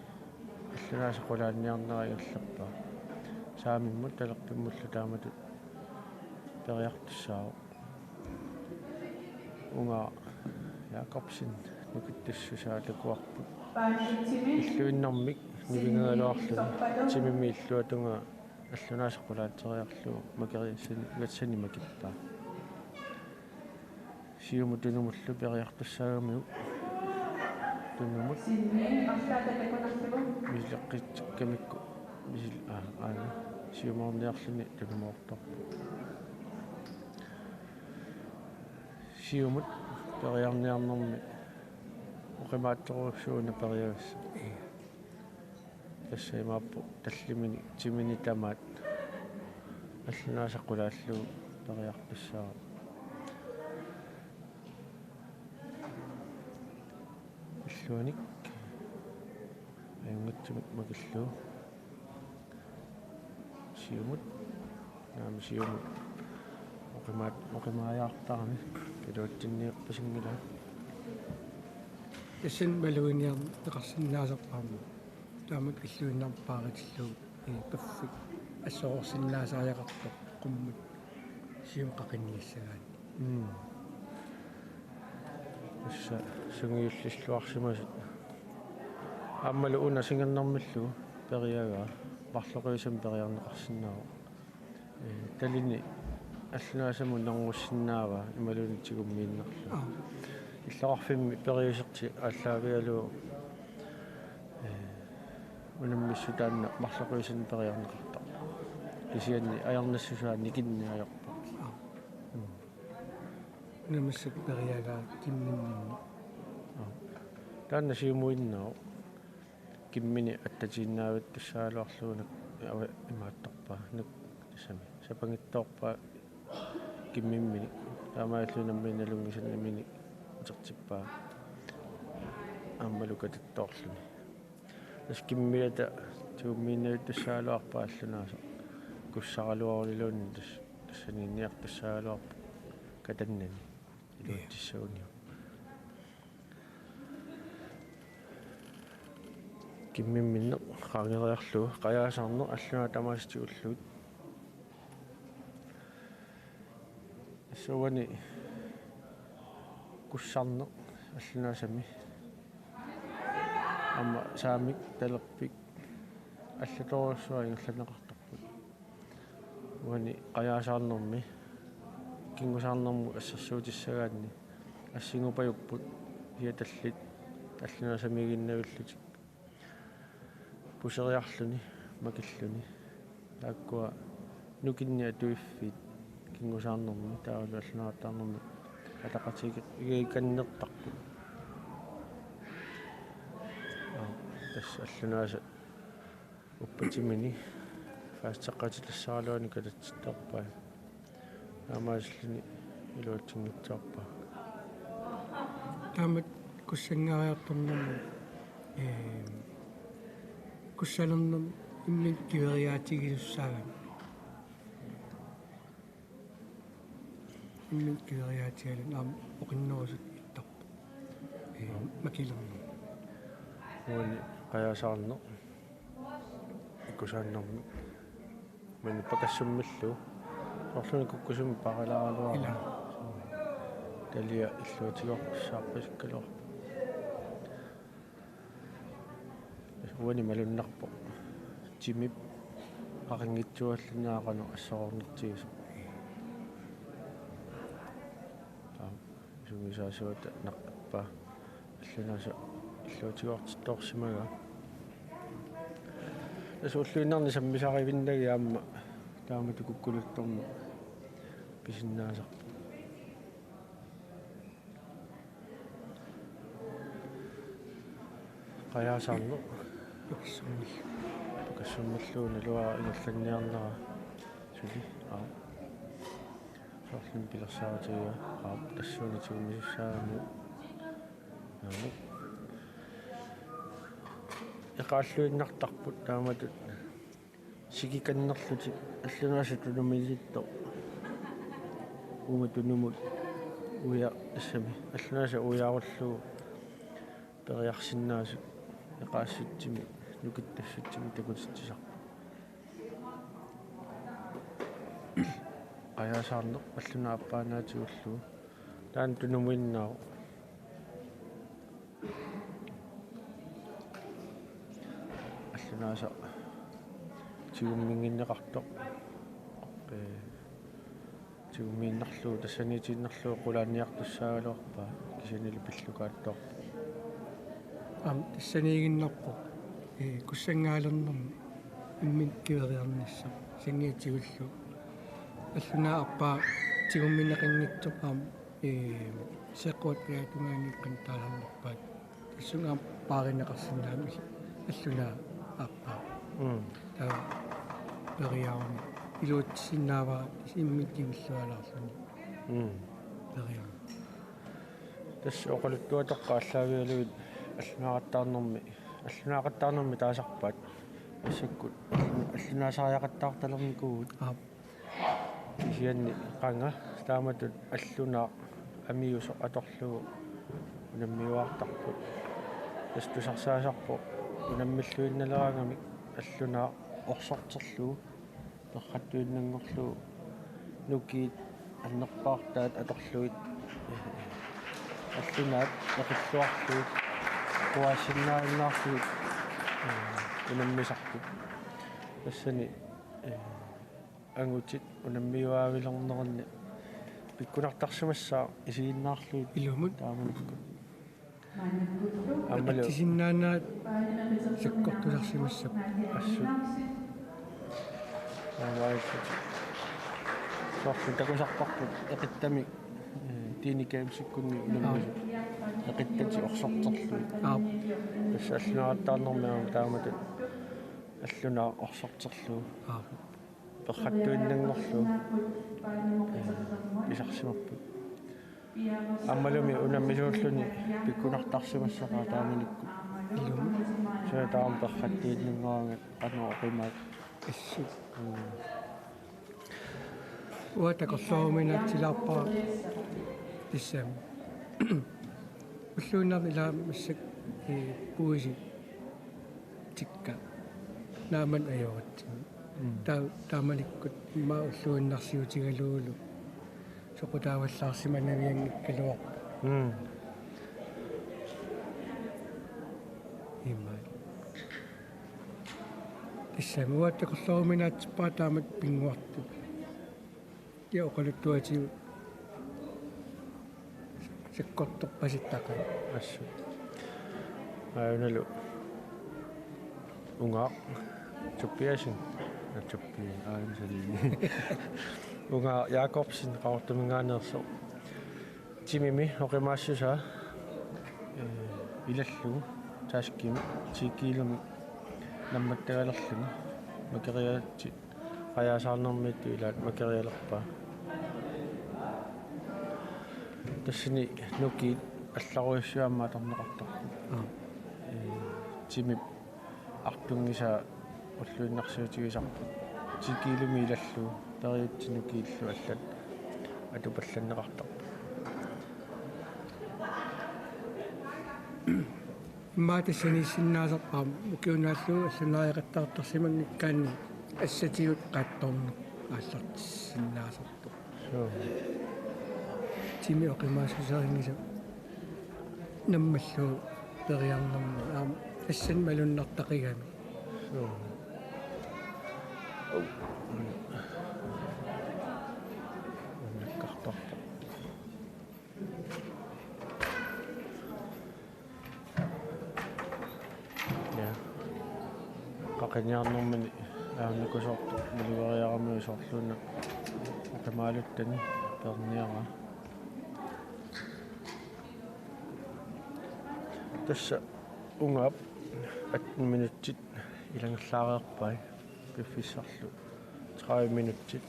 Allunaasaq qulaanniarnera ingerlappaa. Saamimmut talerpimmullu taamatut periartussaavoq. Unga Jakobsen nukittussusaa takuarput. Illuinnarmik nivingagaluarluni timimi illuatungaa allunaasaq qulaatseriarlugu makeriassani, ivatsanik makippaa. Siumut tunumullu periartussaagamiuk. Tunumut. Misileqqitsikkamikku. Misil-, aa, aana. Siumoorniarluni tunumoortarpoq. Siumut periarniarnermi oqimaatsorujussuaq una periagassaq. Tassa imaappoq tallimini timini tamaat allunaasaq qulaallugu periartussaavoq. Illuanik ajunngitsumik makillugu. Siumut. Naamik siumut. Oqimaat-, oqimaajaartarami. Iluatsinniippasinngilaa. Tassani maluginiarneqarsinnaasarput aamma. Taamak illuinnarmik paaritillugu, ee, perfect. Assoroorsinnaasariaqartoq qummut siumut qaqinniassagaanni. Mm. Tassa sungiullisilluarsimasut. Aammalu una singernarmillugu periagaa marloqiusamik periarneqarsinnaavoq. Ee, talini allunaasamut nerngussinnaavaa imaluunniit tigummiinnarlugu. Aa. Illoqarfimmi periusertik aallaavigalugu, ee, unammissut taanna marloqiusanik periarneqartarpoq. Kisianni ajornassusaa nikinneq ajorpoq. Aa. Mm. Unammissup periagaa kimmimminni. Aa. Taanna siumuinnaavoq. Kimmini attatiinnaavittussaagaluarlugu nak-, ava-, imaattorpaa, nak-, tassami. Sapanngitsoorpaa kimmimminik. Taamaalilluni nammineq nalunngisannik nammineq utertippaa. Aammalu katattoorluni. Tassa kimmiata tigummiinnavittussaagaluarpaa allunaasaq. Kussaraluaruliluunniit tas-, tassaniinniartussaagaluarpoq katannani. Iluatsissaguniuk. Kimmimminneq qaangeriarlugu, qajaasaarneq allunaasaq tamaasa tigullugit. Tassa uani kussarneq allunaasami. Aamma saamik, talerpik, allatorujussuaq ingerlanneqartarput. Uani qajaasaarnermi, kinngusaarnermut assersuutissagaanni, assingupajupput, iatsallit, allunaasamiiginnavillutik. Puseriarluni, makilluni. Taakkua nukinnik atuiffiit, Pinngusaarnermi taavalu allunaaqqattaarnermi ataqatigiikannertarput. Aa, tassa allunaasat uppatiminni faasteqqatitassaraluani kalatsittorpai. Taamaasilluni iluatsinngitsoorpaa. Taamatut kussanngaariartornermi, ee, kussalernermi imminut kiveriaatigisussaagami. Imminut kiveriaatigaluni aamma oqinnerusut ittarput. Ee, makilerneq. Uani qajaasaarneq. Ikkusaannermi. Maani pakassummillu. Soorlumi kukkusumik paarilaaraluarami. Ila. Talia illuatigooqqissaarpasikkaluarpoq. Uani malunnarpoq. Timip aqanngitsuulluni aaqanut assoroornertigisoq. Taava isumisaasuata naqqippaa. Allunaasaq illuatigoortittoorsimagaa. Tassa ulluinnarni sammisarivinnagit aamma taamatut kukkuluttorneq pisinnaasarpoq. Qajaasaarneq. Pakassummil-, pakassummilluunniit naluara ingerlanniarnera suli. Aa. Soorlumi pilersaarutigaa. Aa, tassuuna tigummisussaagami. Aa. Eqaalluinnartarput taamatut sikikannerlutik allunaasaq tunumilittoq. Uuma tunumut uja-, tassami allunaasaq ujarullugu periarsinnaasut eqaassutsimik nukittussutsimik takutitsisarput. Qajaasaarneq allunaaq appaanaatigullugu. Taanna tunumuinnaavoq. Allunaasaq tigumminnginneqartoq. Ee, tigummiinnarlugu, tassaniitiinnarlugu qulaaniartussaagaluarpaa, kisiannili pillukaattoq. Aamma tassaniiginnarpoq, ee, kussanngalernermi imminut kiveriarnissaq, sanngiitsigullu. Allunaaq aappaa tigummineqanngitsoq aamma, ee, seqquat kaatungaanniit qantaasarnerpaat. Tassunga aamma paarineqarsinnaammat allunaaq aappaa. Mm. Taava periaruni. Iluatsinnaavara tassa imminut kingullualaarluni. Mm. Periaruni. Tassa oqaluttuatoqqat aallaavigalugit allunaaqattaarnermi, allunaaqattaarnermi taasarpaat. Massakkut allunaasariaqattaartalernikuuvugut. Aap. Kisianni qanga taamatut allunaaq amiusoq atorlugu unammiuaartarput. Tassa tusarsaasarpoq unammilluinnaleraangamik allunaaq orsorterlugu, perrattuinnanngorlugu nukiit annerpaartaat atorlugit allunaat eqilluarlugit quaassinnaajunnaarlugit unammisarput. Tassani, ee, angutit unammiuaavilerneranni pikkunartarsimassaaq isiginnaarlugit. Ilumut. Taamanikkut. Aammalu. Eqitsisinnaanerat sakkortusarsimassapput. Assut. Aamma assut. Soorlu takusarparput eqittamik, ee, Teenage Gamesikkunni unammisut. Aap. Eqittatik orsorterlugit. Aap. Tassa allunaaqattaarnermi aamma taamatut allunaaq orsorterlugu. Aap. Perrattuinnanngorlugu, ee, pisarsimapput. Aammalumi unammisuulluni pikkunartarsimassaqaaq taamanikkut. Ilumut. Suna taama perrattuinnanngoraangat qanoq oqimaat. Assut. Mm. Uanga takorlooruminaatsilaarpara tassami. Ulluinnarni ilaa massakkut, ee, puisi tikka naamani ajoratsigit. Mm. Taa-, taamanikkut immaqa ulluinnarsiutigalugulu soqutaavallaarsimanavianngikkaluarpoq. Mm. Immaqa. Tassami uanga takorlooruminaatsippara taamatut pinnguartut. Ja oqaluttuatigut sakkortorpasittaqaat. Assut. Aajunalu Ungaaq Tobiassen. Ja, Tobi-, aajuna suli. Ungaaq Jakobsen Qaqortuminngaanneersoq. Timimi oqimaassusaa, ee, ilallugu taskimi ti kiilumik nammattagalerluni makeriaatsit qajaasaarnermiittut ilaat makerialerpaa. Tassani nukiit allarujussuit aamma atorneqartarput. Aa. Ee, timip artunngisaa ulluinnarsiutigisarput. Ti kiilumik ilallugu periutsit nukiillu allat atupallanneqartarput. Immaqa tassaniissinnaasarput aamma ukiunaallu allanngoriaqattaartarsimanngikkaanni assatigut qaattorneq aallartissinnaasarpoq. Suu. Timi oqimaassuseqanngilaq nammallugu periarnermi aamma tassani malunnartaqigami. Suu. Au. Unnakkartarpoq. Ja. Qaqiniarnermini aamma nakusoortoq malugeriarami soorluuna oqimaaluttani peerniaraa. Tassa ungaap atten minutsit ilanngullaareerpai piffissarlu tredive minutsit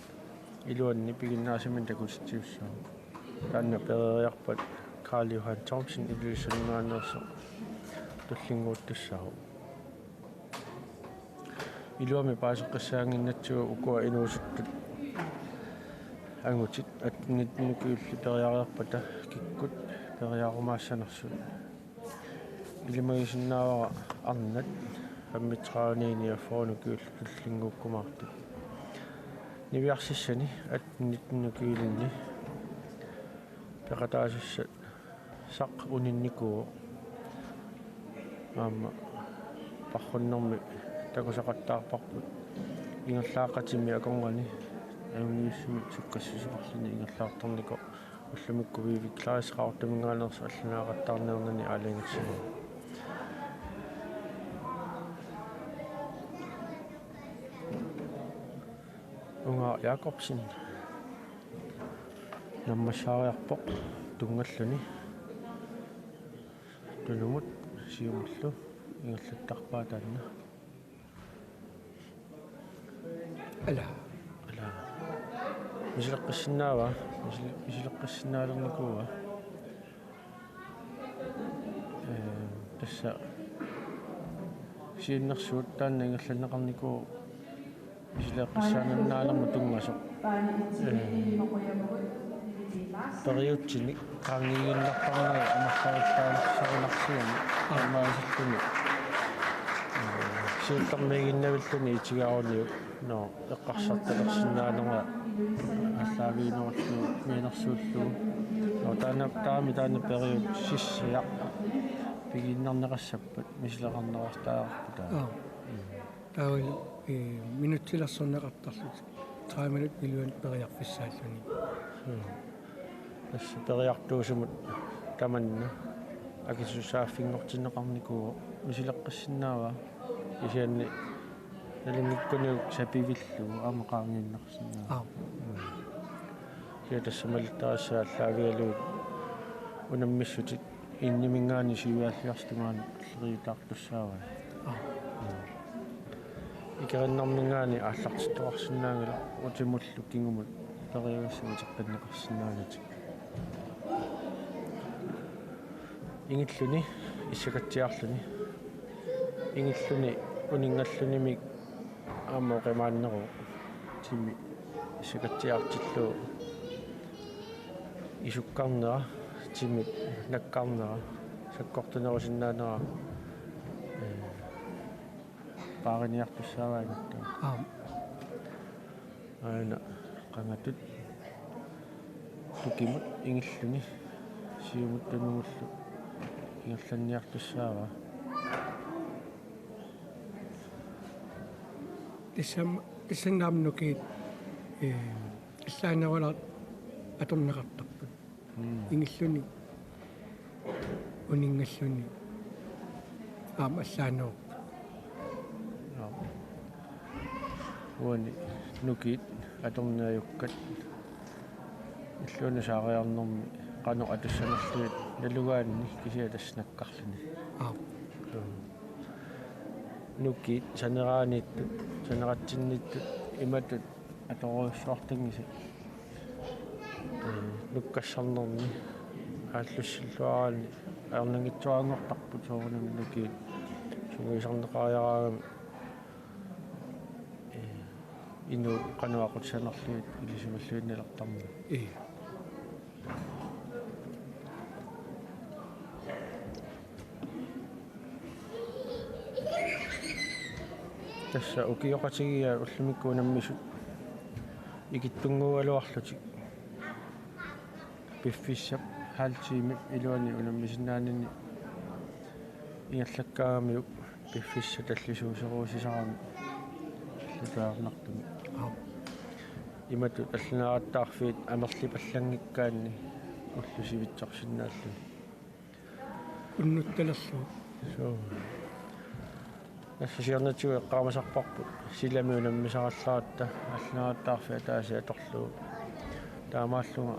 iluanni piginnaasaminik takutitsiussaaq. Taanna pereeriarpat Karl Johan Thomsen Ilulissaninngaanneersoq tullinnguuttussaavoq. Iluamik paaseqqissaannginnatsigu ukua inuusuttut angutit atten nitten ukiulli periareerpata kikkut periarumaassanersut. Ilimagisinnaavara arnat femogtredive niogfyrre ukiullu tullinnguukkumaartut. Niviarsissani atten nitten ukiulinni peqataasussaq uninnikuuvoq. Aamma parrunnermi takusaqattaarparput. Ingerlaaqatimi akornanni anguniussimik sukkassuseqarluni ingerlaartarnikoq ullumikkut Vivi Kleist Qaqortuminngaanneersoq allanngoriaqattaarniarnani aalajangersimavoq. Ungaaq Jakobsen nammassaariarpoq tunngalluni. Tunumut siumullu ingerlattarpaa taanna. Ala. Ala. Misileqqissinnaavaa? Misile-, misileqqissinnaalernikuuaa? Ee, tassa siunnersuut taanna ingerlanneqarnikuuvoq misileqqissaannaanermut tunngasoq. Ee, periutsinik qaangiiginnartarneri amerlaqqilaarsarinarsiani aamma isulluni. Ee, siullermiiginnavilluni itigaruniuk. Nå, eqqarsartalersinnaanera aallaaviginerullugu mianersuullugu. Nå, taanna, taama taanna periutsissiaq pigiinnarneqassappat misileqarneqartariaqarputaa. Aa. Mm. Taavalu, ee, minutsilersorneqartarlutik. Tredive minut iluani periarfissaalluni. Mm. Tassa periartuusumut tamanna akisussaaffinngortinneqarnikuuvoq misileqqissinnaavaa kisianni nalunngikkunuku sapivillugu aamma qaangiinnarsinnaavoq. Aap. Mm. Kisianni tassa malittarissaat aallaavigalugit unammissutit inniminngaanniit syvoghalvfjerds tungaanut tulleriiaartussaavai. Aap. Mm. Ikerinnarminngaanniit aallartittoqarsinnaanngilaq utimullu kingumut periugassamik iteqqinneqarsinnaanatik. Ingilluni issakatsiarluni. Ingilluni uninngallunimik aamma oqimaanneruvoq. Timi issakatsiartillugu isukkarnera, timip nakkarnera, sakkortunerusinnaanera, ee, paariniartussaavaa ingatta. Aap. Aana qangatut tukimut ingilluni siumut tunumullu ingerlanniartussaavaa. Tassam-, tassanngaanniit nukiit, ee, allaanerulaat atorneqartarput. Mm. Ingilluni, uninngalluni aamma allaanerupput. Joo. Uani nukiit atorneq ajukkat Luunniit saariarnermi qanoq atussanerlugit nalugaanni kisianni tassa nakkarluni. Aap. Nukiit saneraaniittut, saneratsinniittut imatut atorujussuartanngisaat. Ee, nukkassarnerni aallussilluaraanni ajornanngitsuaranngortarput soorunami nukiit sungiusarneqariaraangami, ee, inuup qanoq aqutsinerlugit ilisimalluinnalertarmat. Ii. Tassa ukioqatigiiaat ullumikkut unammisut ikittunnguugaluarlutik. Piffissap halv timep iluani unammisinnaanini ingerlakkaangamiuk piffissaq tallisuuseruusisarami allatut ajornartumik. Aap. Imatut allanaarattaarfiit amerlipallanngikkaanni ullut sivitsorsinnaalluni. Unnuttalerlugu. Suu. Tassa siornatigut eqqaamasarparput silami unammisarallaratta allanaarattaarfik ataaseq atorlugu. Taamaallunga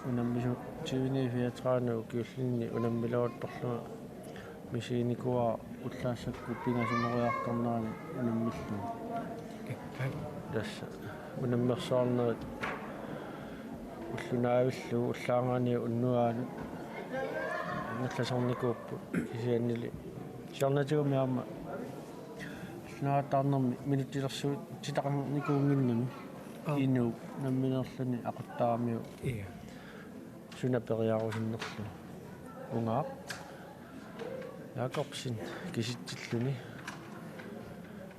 unammisut tyveni fireogtredive ukiullinni unammileruttorlunga misiginikuuara ullaassakkut pingasumoriartornerani unammillugu. Tassa unammersuarnerit ulloq naavillugu ullaarngaaniit unnuaanut ingerlasarnikuupput kisiannili siornatigummi aamma allanaarattaarnermi minutsilersuutitaqarnikuunnginnami. Aap. Inuup nammineerluni aquttaramiuk. Ii. Suna periarusunnerluni. Ungaaq Jakobsen kisitsilluni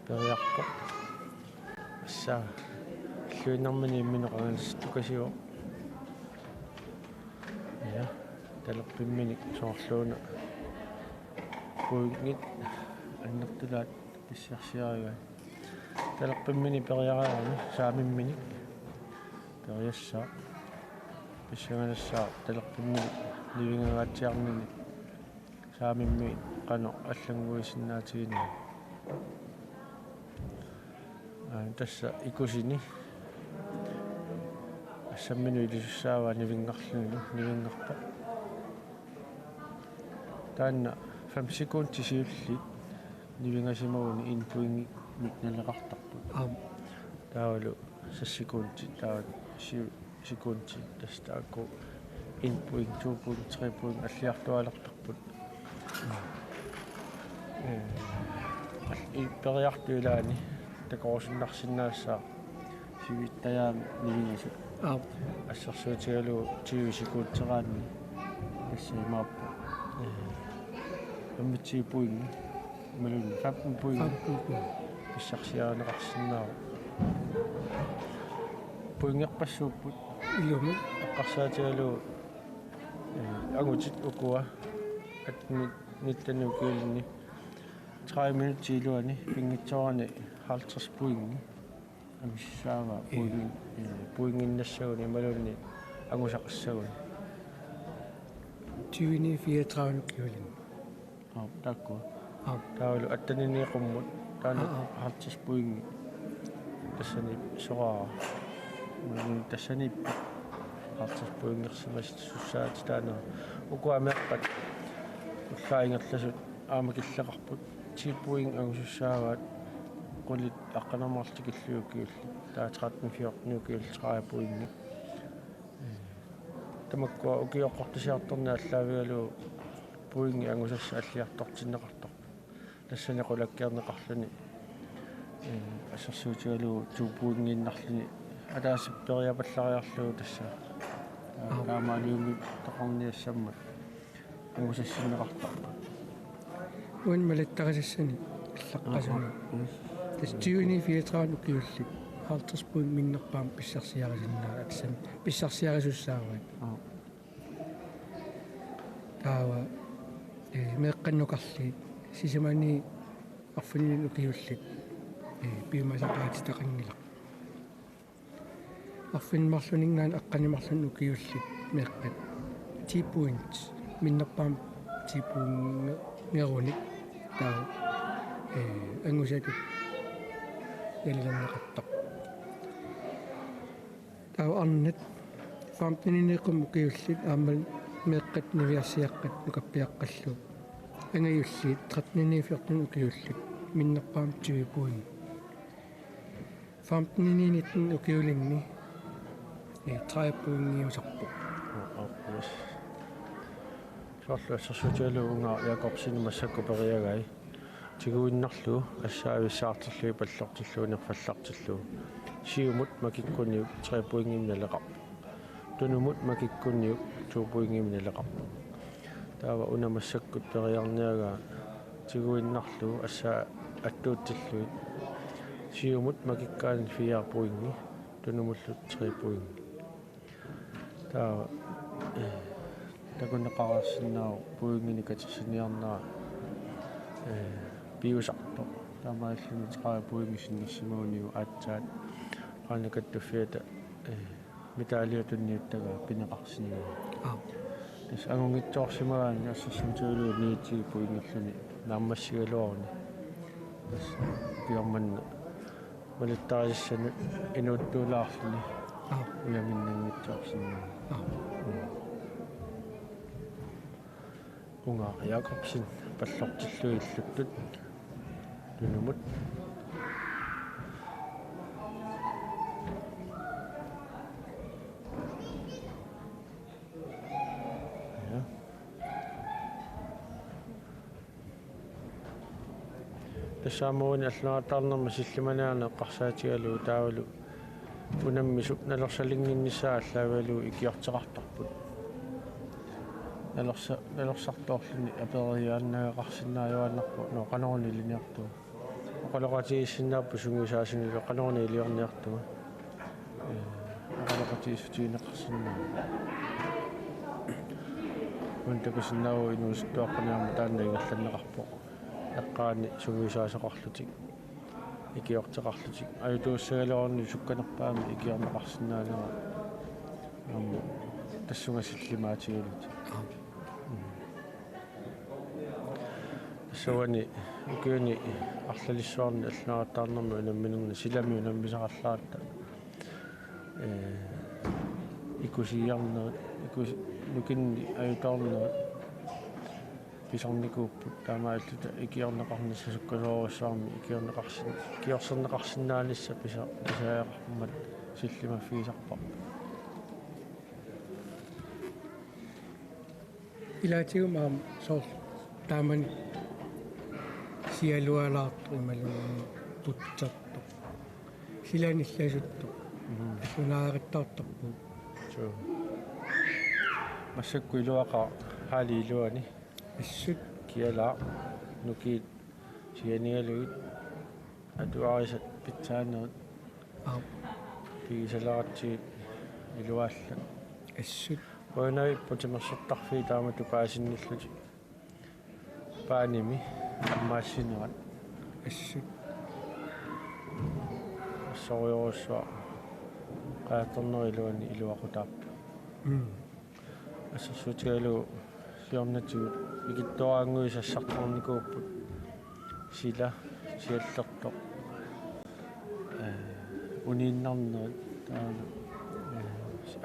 periarpoq. Tassa illuinnarmini imminut qanganersittukasivoq. Ja, talerpimminik soorluuna pointit annertulaat pissarsiarigaat. Talerpimmini periarami saamimminik periassaaq. Pissanganassaaq talerpimmini nivingangaatsiarnini saamimmi qanoq allannguisinnaatiginera. Aa, tassa ikusini assamminut ilisussaavaa nivinngarlunilu nivinngarpoq. Taanna fem sekundit siulliit nivingasimaguni en pointimik naleqartarput. Aap. Taavalu seks sekundit, taava syv sekundit, tassa taakku en point, to point, tre point alliartuaalertarput. Ee, i periartut ilaanni takorusunnarsinnaassaaq sivittajaamik nivingasut. Aap. Assersuutigalugu tyve sekunderaanni tassa imaappoq. Ee, femogtyve point. Imaluunniit femten point. Femten point. Pissarsiarineqarsinnaavoq. Pointerpassuupput. Ilumut. Eqqarsaatigalugu, ee, angutit ukua atten nitten ukiulinni tredive minutsit iluani pinngitsoorani halvtreds pointi angusussaavaa. Ii. Pointi, ee, pointinnassaguni imaluunniit angusaqassaguni. Tyveni fireogtredive ukiulinni. Aap, taakku. Aap. Taavalu attenini qummut. Taanna, aa, aa, halvtreds pointi. Tassani soraara. Uani tassani halvtreds pointersimasussaat taanna. Ukua meeqqat ullaat ingerlasut aamma killeqarput. Ti point angusussaavaat. Qulit aqqaneq-marluk tikillugit ukiullit. Taava tretten fjorten ukiullit tredive pointi. Tamakkua ukioqqortusiartorneq aallaavigalugu pointit angusassat alliartortinneqartarput. Tassani qulakkeerneqarluni, ee, assersuutigalugu to pointiinnarluni ataaseq periapallariarlugu tassa. Aap. Taamaaliummi toqorniassammat angusassinneqartarput. Uani malittarisassani allaqqasuni. Aap, aap. Tassa tyveni fireogtredive ukiullit halvtreds point minnerpaamik pissarsiarisinnaa-, atsam, pissarsiarisussaavaat. Aap. Taava, ee, meeqqannukarli sisamani arfineq-marlunnik ukiullit, ee, piumasaqaatitaqanngilaq. Arfineq-marlunninngaanniit aqqaneq-marlunnik ukiullit meeqqat ti point minnerpaamik ti pointingerunik taava, ee, angusatut nalilerneqartarput. Taava arnat Femteniniiqqummi ukiullit aammalu meeqqat niviarsiaqqat nukappiaqqallu. Angajulliit tretteninik fjorteninik ukiullit minnerpaamik tyve point. Femteniniit nitten ukiulinni, eh, tredive pointiusarpoq. Aa, aa, yes. Soorlu assersuutigalugu Unga Jakobsen massakkut periagai. Tiguinnarlugu assaavissaartillugu pallortillugu nerfallartillugu. Siumut makikkuniuk tre pointimik naleqarpoq. Tunumut makikkuniuk to pointimik naleqarpoq. Taava una massakkut periarniagaa tiguinnarlugu assaat attuutillugit. Siumut makikkaanni fire pointi, tunumullu tre pointi. Taava, eh, takuneqareersinnaavoq pointinik katersiniarnera, eh, piusartoq. Taamaalilluni tredive pointi sinnersimaguniuk aatsaat qaaneqattuffiata, eh, medaljet tunniuttagaa pineqarsinnaavoq. Aap. Tassa angunngitsoorsimagaanni assersuutigalugu niogtyve pointilluni naammassigaluaruni. Tassa ukiormanna malittarisassani inuuttuulaarluni. Aap. Ujaminnanngitsoorsinnaavoq. Aap. Mm. Unga Jakobsen pallortillugu illuttut tunumut. Ja. Tassa aamma uani allunaartarnermi sillimaniarneq eqqarsaatigalugu taavalu unammisut nalorsalinnginnissaat aallaavigalugu ikiorteqartarput. Nalorsa-, nalorsartoorluni aperiaannagaqarsinnaajuaannarpoq, nå, qanoruna ilinniartunga. Oqaloqatigiissinnaapput sungiusaasunillu qanoruna iliorniartunga. Ee, oqaloqatigiissutigineqarsinnaapput. Uani takusinnaavugut inuusuttuaqqani aamma taanna ingerlanneqarpoq. Eqqaani sungiusaasoqarlutik, ikiorteqarlutik. Ajutuussagaluaruni sukkanerpaamik ikiorneqarsinnaanera. Aamma tassunga sillimaatigalutik. Aap. Mm. Tassa uani ukiuni arlalissuarni allunaartarnermi unamminerni silami unammisaqarlaratta. Ee, ikusiiarnerit, ikus-, nukinnik ajutoornerit pisornikuupput, taamaalilluta ikiorneqarnissaq sukkasoorujussuarmik ikiorneqarsin-, ikiorserneqarsinnaanissaq pisa-, pisariaqarmat sillimaffigisarparput. Ilaatigummi aamma soorlu taamani sialualaartoq imaluunniit putsertoq. Silani illasuttoq. Mhm. Allunaariartortarpugut. Suu. Massakkut iluaqaaq halli iluani. Assut. Kialaaq nukiit sianigalugit. Atuarisat pitsaanerit. Aap. Pigisaleratsigit iluaallak. Assut. Qujanarput timersortarfiit taamatut paasinnillutik. Paanimi ammaassinerat. Assut. Assorujussuaq. Qajartornerup iluani iluaqutaavoq. Mm. Assersuutigalugu siornatigut ikittuaraannguit sassartornikuupput. Sila, siallertoq. Ee, uniinnarnerit, taavalu, ee,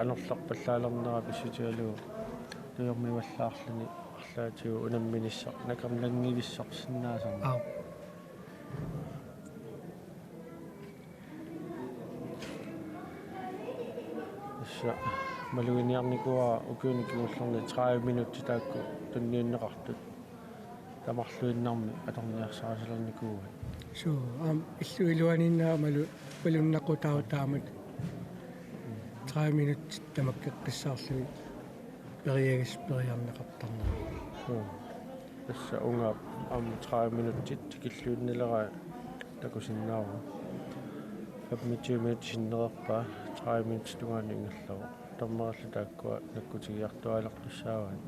anorlerpallaalernera pissutigalugu tujormivallaarluni arlaatigut unamminissaq nakornanngivissorsinnaasoq. Aap. Tassa maluginiarnikuuara ukiuni kingullerni tredive minutsit taakku tunniunneqartut. Tamarluinnarmik atorniarsarisalernikuuaat. Suu, aamma illup iluaniinnaq malu-, malunnaqutaavoq taamatut. Tredive minutsit tamakkeqqissaarlugit periagas-, periarneqartarneq. Suu. Tassa Ungaap aamma tredive minutsit tikilluinnalerai takusinnaavugut. Femogtyve minutsit sinnereerpaa, tredive minutsit tungaanut ingerlavoq. Dommerillu taakkua nakkutigiartuaalertussaavaat.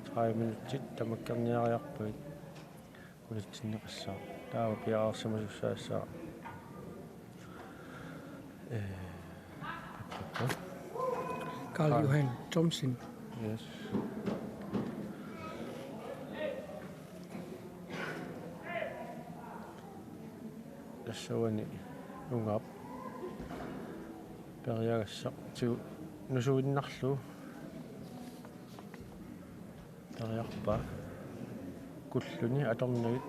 Tredive minutsit tamakkerniariarpagit. Kulatsinneqassaaq. Taava piareersimasussaassaaq. Ee, Karl Johan Thomsen. Yes. Tassa uani Ungaap periagassaq tigu-, Nusuinnarlugu periarpaa kulluni atornagit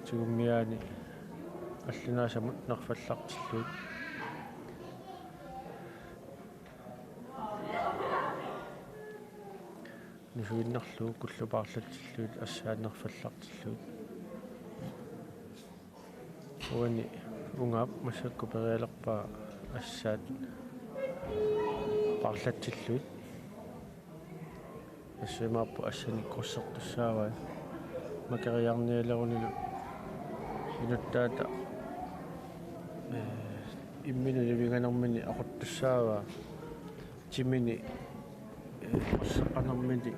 tigummiaani allunaasamut nerfallartillugit. Nusuinnarlugu kullut paarlatsillugit assaat nerfallartillugit. Uani ungaap massakkut perialerpaa assaat paarlatsillugit. Assut imaappoq assanik krydsertussaavai. Makeriarnialerunilu inuttaata, ee, imminut nivinganermini aquttussaavaa. Timini, ee, krydseqanermini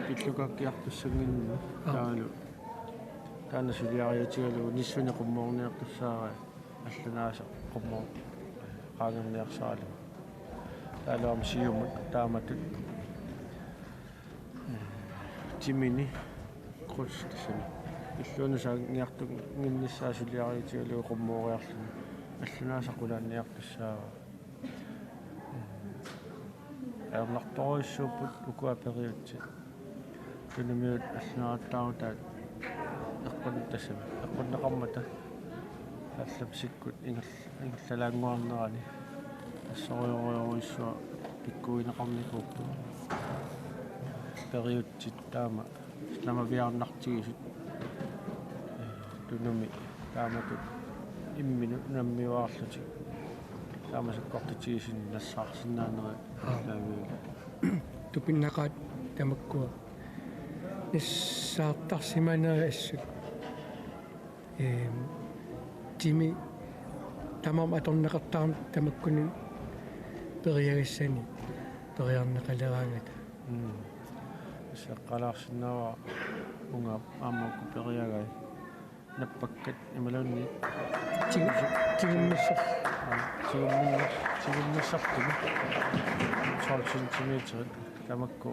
pillukaakkiartussannginnami. Aa. Taavalu taanna suliariutigalugu nissuni qummoorniartussaarai, allunaasaq qummoq qaangerniarsaralugu. Taavalu aamma siumut taamatut, ee, timini kryds tassani illuanut saanniartunnginnissaa suliariutigalugu qummooriarluni allunaasaq qulaanniartussaavaa. Ajornartorujussuupput ukua periutsit. Tunumiut allunaaqattaarutaat eqqun-, tassami eqqunneqarmata allapsikkut ingerl-, ingerlalaannguarnerani assorujorujorujussuaq pikkuinneqarnikuupput. Periutsit taama namaviaarnartigisut, ee, tunumi taamatut imminut unammiuaarlutik taama sakkortutigisut nassaarsinnaanerat. Aa. Taaviila. Tupinnaqaat tamakkua nassaartarsimanerat assut. Eem, timi tamarmik atorneqartarami tamakkuninnga periagassani periarneqaleraangata. Mm. Seqqalaarsinnaavara ungaap aamma uku periagai nappakkat imaluunniit. Tigu-, tigummissar-. Aa, tigumminnar-, tigummissartumi. Tolv centimeter. Tamakku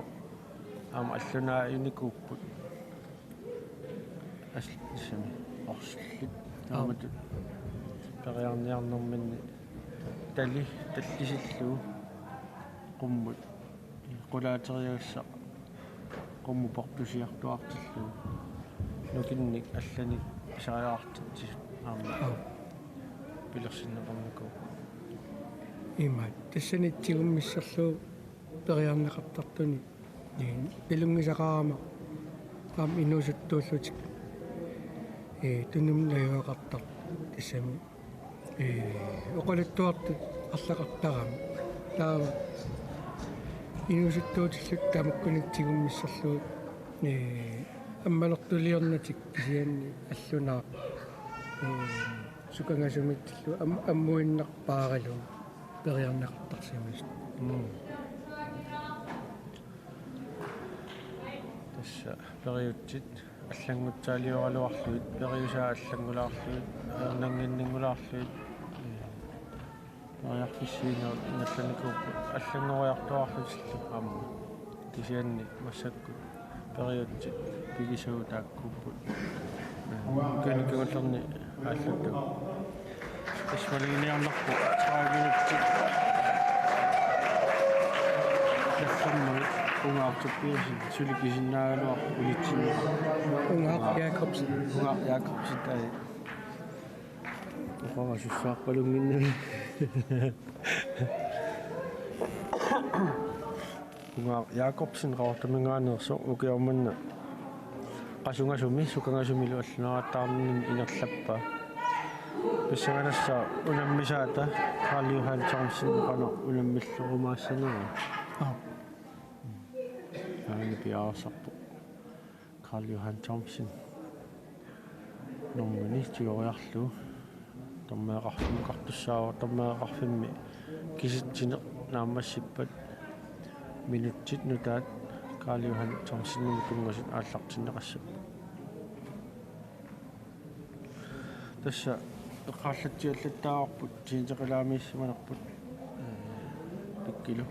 aamma allunaajunikuupput. As-, tassami orsullit. Aa. Taamatut periarniarnerminni tali tallisillugu qummut qulaateriagassaq qummut portusiartuartillugu nukinnik allanik pisariaqartitsisut aamma. Aa. Pilersinneqarnikuupput. Ima, tassani tigummissarlugu periarneqartartuni, ee, nalunngisaqarama aamma inuusuttuullutik, ee, tunumik najugaqartartut tassami, ee, oqaluttuartut arlaqartarami. Taava inuusuttuutillutik tamakkuninnga tigummissarlugit, ee, ammalertuliornatik kisianni allunaaq, ee, sukangasumiittillugu am-, ammuinnarpaaralugu periarneqartarsimasut. Mm. Tassa periutsit allanngutsaaliugaluarlugit, periusaat allanngulaarlugit, ajornannginninngulaarlugit. Periarfissiinerit ingerlanikuupput allanngoriartuaarlutillu aamma. Kisianni massakkut periutsit pigisavut taakkuupput. Kinu kingullerni aalluttut. Tassa maluginiarnarpoq tredive minutsit. Nassaarmagit ungaartuppiasin suli pisinnaagaluarpoq unitsinni. Ungaaq Jakobsen. Ungaaq Jakobsen tai. Oqarasussaarpalunnginnami. Ungaaq Jakobsen Qaqortumingaanneersoq ukioq manna qasungasumi sukangasumilu allunaaqattaarnermi ingerlappaa. Pissanganassaaq unammisaata Karl Johan Thomsen qanoq unammillerumaassanera. Aa. Aani piareersarpoq. Karl Johan Thomsen. Normani tigoriarlugu. Dommereqarfimmukartussaavoq, dommereqarfimmi kisitsineq naammassippat minutsit nutaat Karl Johan Thomsenimut tunngasut aallartinneqassapput. Tassa eqqaallatsiallattaavarput, tiinteqilaamiissimanerput, ee, pikkilu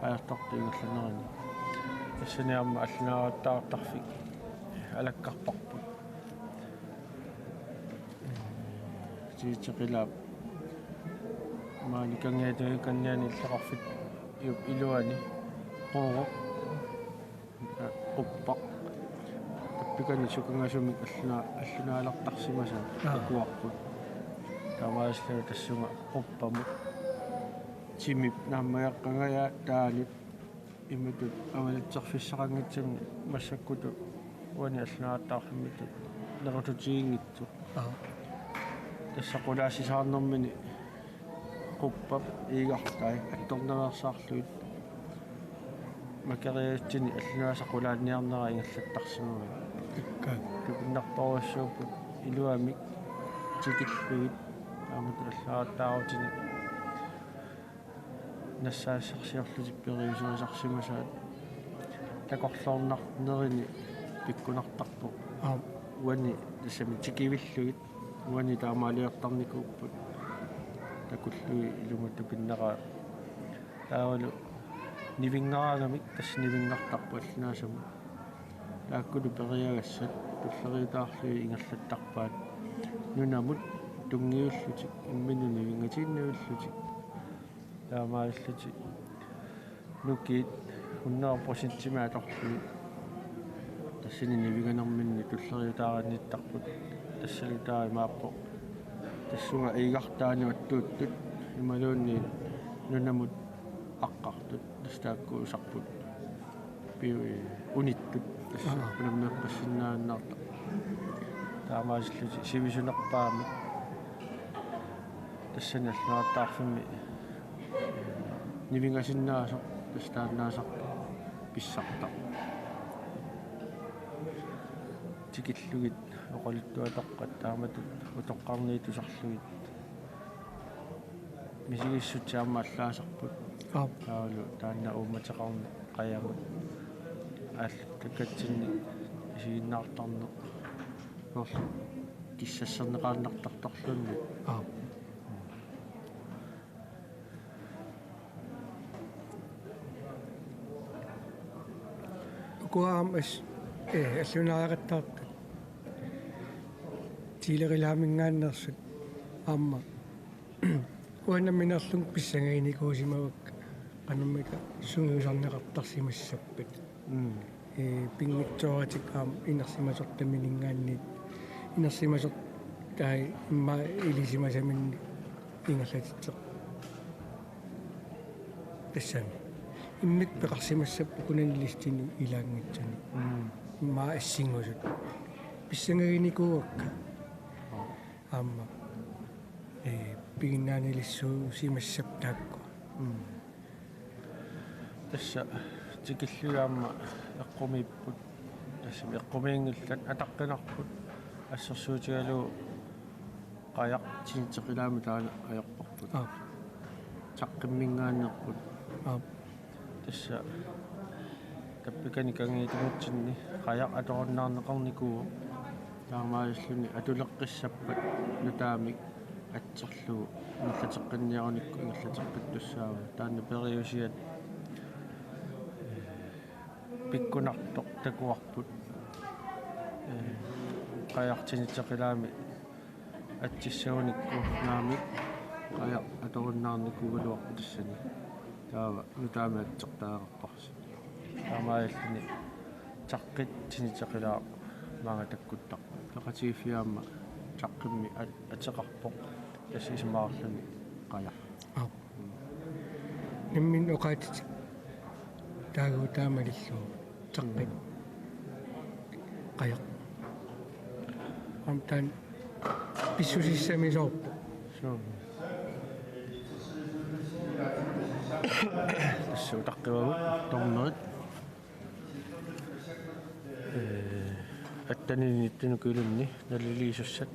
ajortartut ingerlanerini. Tassani aamma allunaaqattaartarfik alakkarparput. Ee, tiinteqilaap Maani Kangiatungit Kangiani illoqarfiup iluani Qooq, Quppaq, tappikani sukangasumik alluna-, allunaalertarsimasaat. Aa. Takuarput. Taamaasilluni tassunga Quppamut timip naammageqqangajaat taanut imatut avalitserfissaqanngitsumik massakkutut uani allunaaqattaarfimmitut nerututiginngitsoq. Aa. Tassa qulaassisaarnermini Quppap iigartai attornaveersaarlugit makeriaatini allunaasaq qulaanniarnera ingerlattarsimavaat. Ikka. Tupinnartorujussuupput iluamik tikillugit aamma allunaaqattaarutinik nassaassarsiorlutik periuserisarsimasaat takorloornarnerini pikkunartarpoq. Aap. Uani tassami tikivillugit uani taamaaliortarnikuupput takullugit ilumut tupinnaraat. Taavalu nivinngaraangamik tassa nivinngartarpoq allunaasamut. Taakkulu periagassat tulleriiaarlugit ingerlattarpaat nunamut tunngiullutik imminnut nivinngatiinnavillutik. Taamaalillutik nukiit hundrede procentimik atorlugit tassani nivinganerminni tulleriiaarniittarput. Tassalu taava imaappoq tassunga iigartaanut attuuttut imaluunniit nunamut aqqartut tassa taakkuusarput. Piu-, unittut tassa. Aa. Unammeeqqissinnaajunnaartarput. Taamaasillutik sivisunerpaamik tassani allunaaqattaarfimmi nivingasinnaasoq tassa taannaasarpoq pissartaq. Tikillugit oqaluttuatoqqat taamatut utoqqarniit tusarlugit misigissutsit aamma allaasarput. Aap. Taavalu taanna uummateqarneq qajamut aalluttakkatsinni isiginnaartarneq soorlu kissasserneqaannartartorluunniit. Aap. Ukua aamma as-, ee, allunaariaqattaartut. Tiilerilaaminngaanneersut aamma. Uanga nammineerlunga pissangaginikuusimavakka qanormita sungiusarneqartarsimassappat. Mm. Ee, pinngitsooratik aamma inersimasortamininngaanniit, inersimasortai immaqa ilisimasaminnik ingerlatitseq. Tassami. Immikkut peqarsimassappat ukunani listinut ilaanngitsunik. Mm. Immaqa assinngusut. Pissangaginikuuakka. Aamma. Ee, piginnaanilissuusimassappat taakku. Mm. Tassa tikillugit aamma eqqumiipput. Tassami eqqumiinngillat ataqqinarput. Assersuutigalugu qajaq tinitseqilaamik taanna ajorparput. Aap. Taqqimminngaanneerput. Aap. Tassa tappikani Kangiatungitsinni qajaq atorunnaarneqarnikuuvoq. Taamaalilluni atuleqqissappat nutaamik atserlugu ingerlateqqinniarunikku ingerlateqqittussaavoq. Taanna periusiat, ee, pikkunartoq takuarput. Ee, qajaq tinitseqilaamik atsissagunikku naamik qajaq atorunnaarnikuugaluarpoq tassani. Taava nutaamik atsertariaqarparsi. Taamaalilluni taqqit tinitseqilaaq maanga takkuttarpoq. Peqatigiiffiit aamma taqqimmi a-, ateqarpoq. Tassa isumaqarluni qajaq. Aap. Nammineq oqaatsitik taaguutaa malillugu taqqit. Qajaq. Aamma taanna pissusissamisoorpoq. Suu. Tassa utaqqivagut dommerit. Ee, atteninik nittenukilunni naliliisussat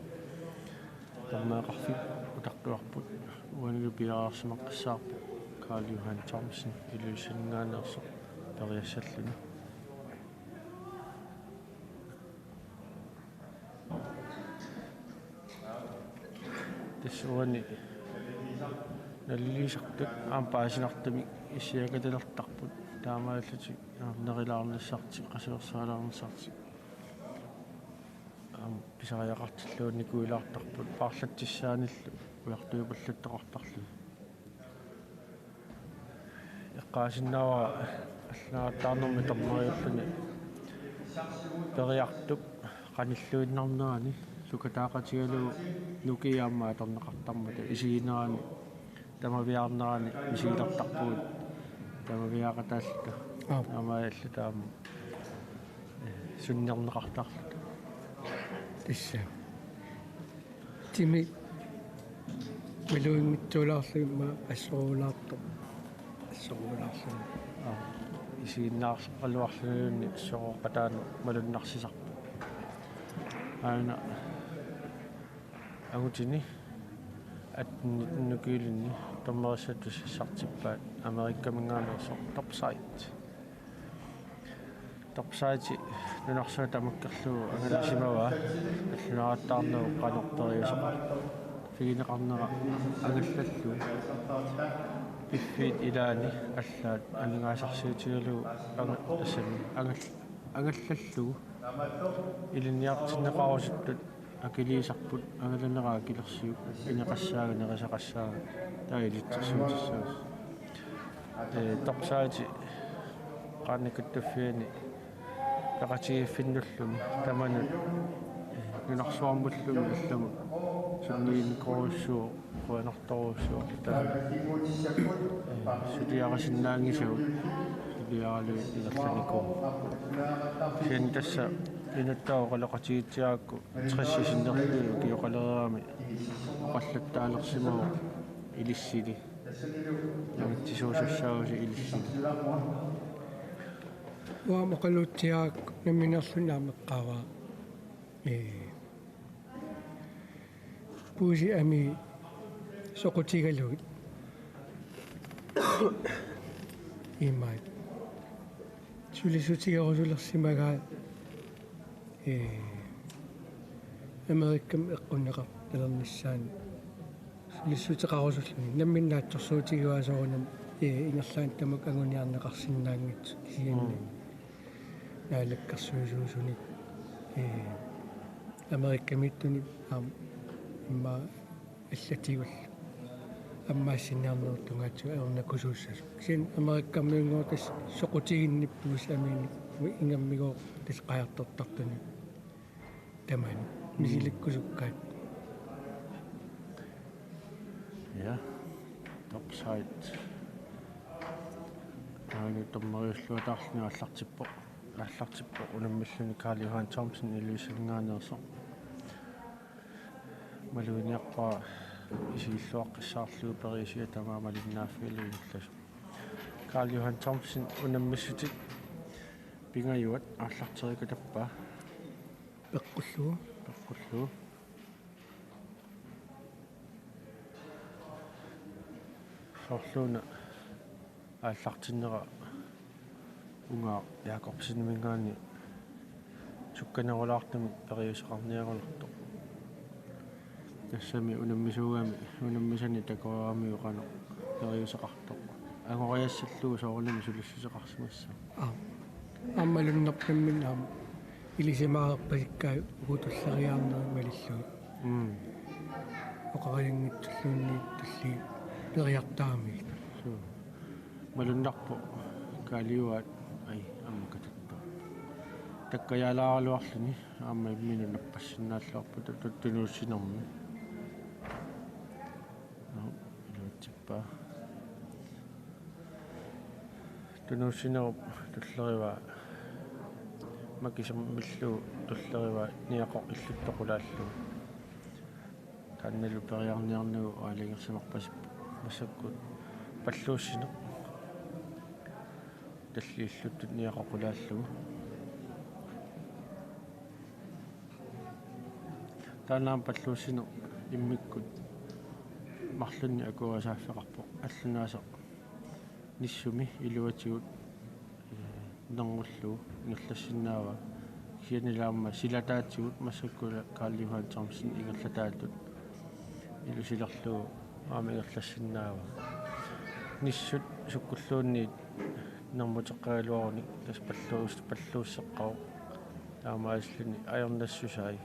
dommeqarfik utaqqivarput. Uanilu piareersimaqqissaarpoq Karl Johan Thomsen Ilulissaninngaanneersoq periassalluni. Tassa uani naliliisartut aamma paasinartumik issiakatalertarput. Taamaalillutik aamma nerilaarnissartik, qasuersaalaarnissartik aamma pisariaqartillugu nikuilaartarput, paarlatsissaanillu ujartuipallattoqartarluni. Eqqaasinnaavara allanngortarnermi dommeriulluni periartup qanilluinnarnerani sukataaqatigalugu nukiit aamma atorneqartarmata isiginerani tamaviaarnerani misigilertarpugut tamaviaaqataalluta. Aap. Aamma alluta aamma sunnerneqartarluta. Tassa. Timi maluginngitsuulaarlugit immaqa assorulaartoq. Assorulaarluni. Aap. Isiginnaarluarluniluunniit assorooqataanut malunnarsisarpoq. Aana angutini atten nitten nukiulinni dommerissatut sassartippaat Amerikaminngaanneersoq Topside. Topside nunarsuaq tamakkerlugu angalasimavaa allanngortarnerup qanoq periuseqartoq. Pigineqarnera angallallugu. Piffiit ilaanni allaat aningaasarsiutigalugu anga-, tassami angal-, angallallugu. Ilinniartinneqarusuttut akiliisarput angalanera akilersiuk ineqassaanga nerisaqassaanga taava ilitsersuutissavat. Ee, Topside qaannat kattuffianni peqatigiiffinnullumi tamanut, ee, nunarsuarmullu allamut sunniinnikuusoq qujanartorujussuaq taava, ee, suliarisinnaanngisagut suliaralugit ingerlanikuuvoq. Kisianni tassa inuttut oqaloqatigiitsiarakku tres sinnerlugit ukioqalereerami oqallattaalersimavoq ilissili. Nangitsisuusassaavusi ilissili. Uanga oqaluutsiarakku nammineerluni aamma eqqaavara. Ee. Puisit amii soqutigalugit. Imaat. Sulissutigerusulersimagaat, ee, Amerikami eqqunneqartalernissaanut sulissuteqarusulluni. Nammineq naatsorsuutigivaat soorunami, ee, ingerlaannaq tamakku anguniarneqarsinnaanngitsut kisianni. Mm. Naalakkersuisuusunit, ee, Amerikamiittunik aamma immaqa allatigullu ammaassiniarnerup tungaatigut ajornakusuussasoq. Kisianni Amerikamiunngooq tassa soqutiginninnik puisit amiinik ingammigooq tassa qajartortartunik. Tamanna. Mm. Misilikkusukkaat. Ja. Topside. Aana dommeriulluataarluni aallartippoq. Aallartippoq unammilluni Karl Johan Thomsen Ilulissaninngaanneersoq. Maluginiarpara isigilluaqqissaarlugu periusiat tamaat malinnaaffigalugit ingerlasoq. Karl Johan Thomsen unammissutit pingajuat aallartereerikatappaa. Peqqullugu. Peqqullugu. Soorluuna aallartinnera Ungaaq Jakobseniminngaanniit sukkanerulaartumik periuseqarniarulertoq. Tassami unammisuugami, unammisani takoreeramiuk qanoq periuseqartoq. Angoriassallugu soorunami sulissuseqarsimassaaq. Aap. Aamma malunnarpoq nammineq aamma ilisimareerpasikkaat uku tulleriiaarnerit malillugit. Mm. Oqarianngitsulluunniit tulliit periartaramigit. Suu. Malunnarpoq kaaliuaat ai aamma katattoq. Takkajaalaaraluarluni aamma imminut nappassinnaalluarput tu-, tu-, tunuussinermi. Nå, iluatsippaa. Tunuussinerup tullerivaa makisamillugu tullerivaa niaqoq illuttoq qulaallugu. Taannalu periarniarnagu aalajangersimarpasippoq massakkut palluussineq. Tallit illuttut niaqoq qulaallugu. Taanna aamma palluussineq immikkut marlunnik akuerisaaffeqarpoq. Allunaasaq nissumi iluatigut, ee, nerngullugu ingerlassinnaavaa. Kisiannili aamma silataatigut massakkut Karl Johan Thomsen ingerlataatut ilusilerlugu aamma ingerlassinnaavaa. Nissut sukkulluunniit nermuteqqagaluarunik tassa palluus-, palluusseqqavoq. Taamaasilluni ajornassusai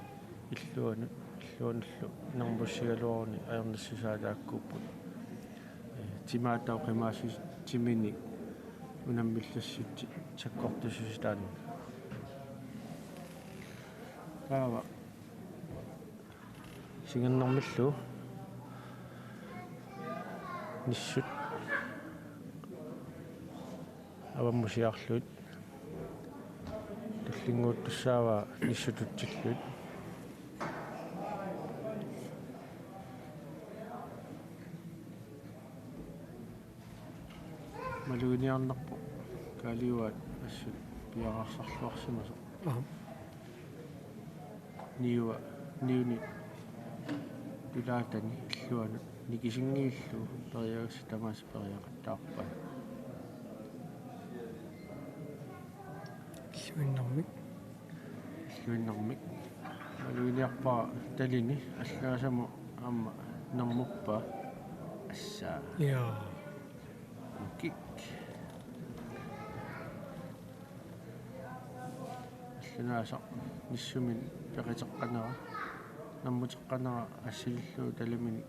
illuanut, illuanullu nermussigaluarunik ajornassusaa taakkuupput. Ee, timaatauqimaassusi timini Unammillassutit sakkortussusilaanni. Taava. Singernarmillu nissut avammusiarlugit. Tullinnguuttussaavaa nissututsilluit. Maluginiarnerpoq Kaaliuaat assut piareersarluarsimasoq. Aap. Niua, niuni tulaatani illuanut nikisinngiillugu periagassat tamaasa periaqattaarpai. Illuinnarmik. Illuinnarmik. Maluginiarpara talini allaasamut aamma nermuppaa. Assaa. Jaa. Nukik. Allunaasaq nissumik peqiteqqanera, nermuteqqanera assilillugu taliminik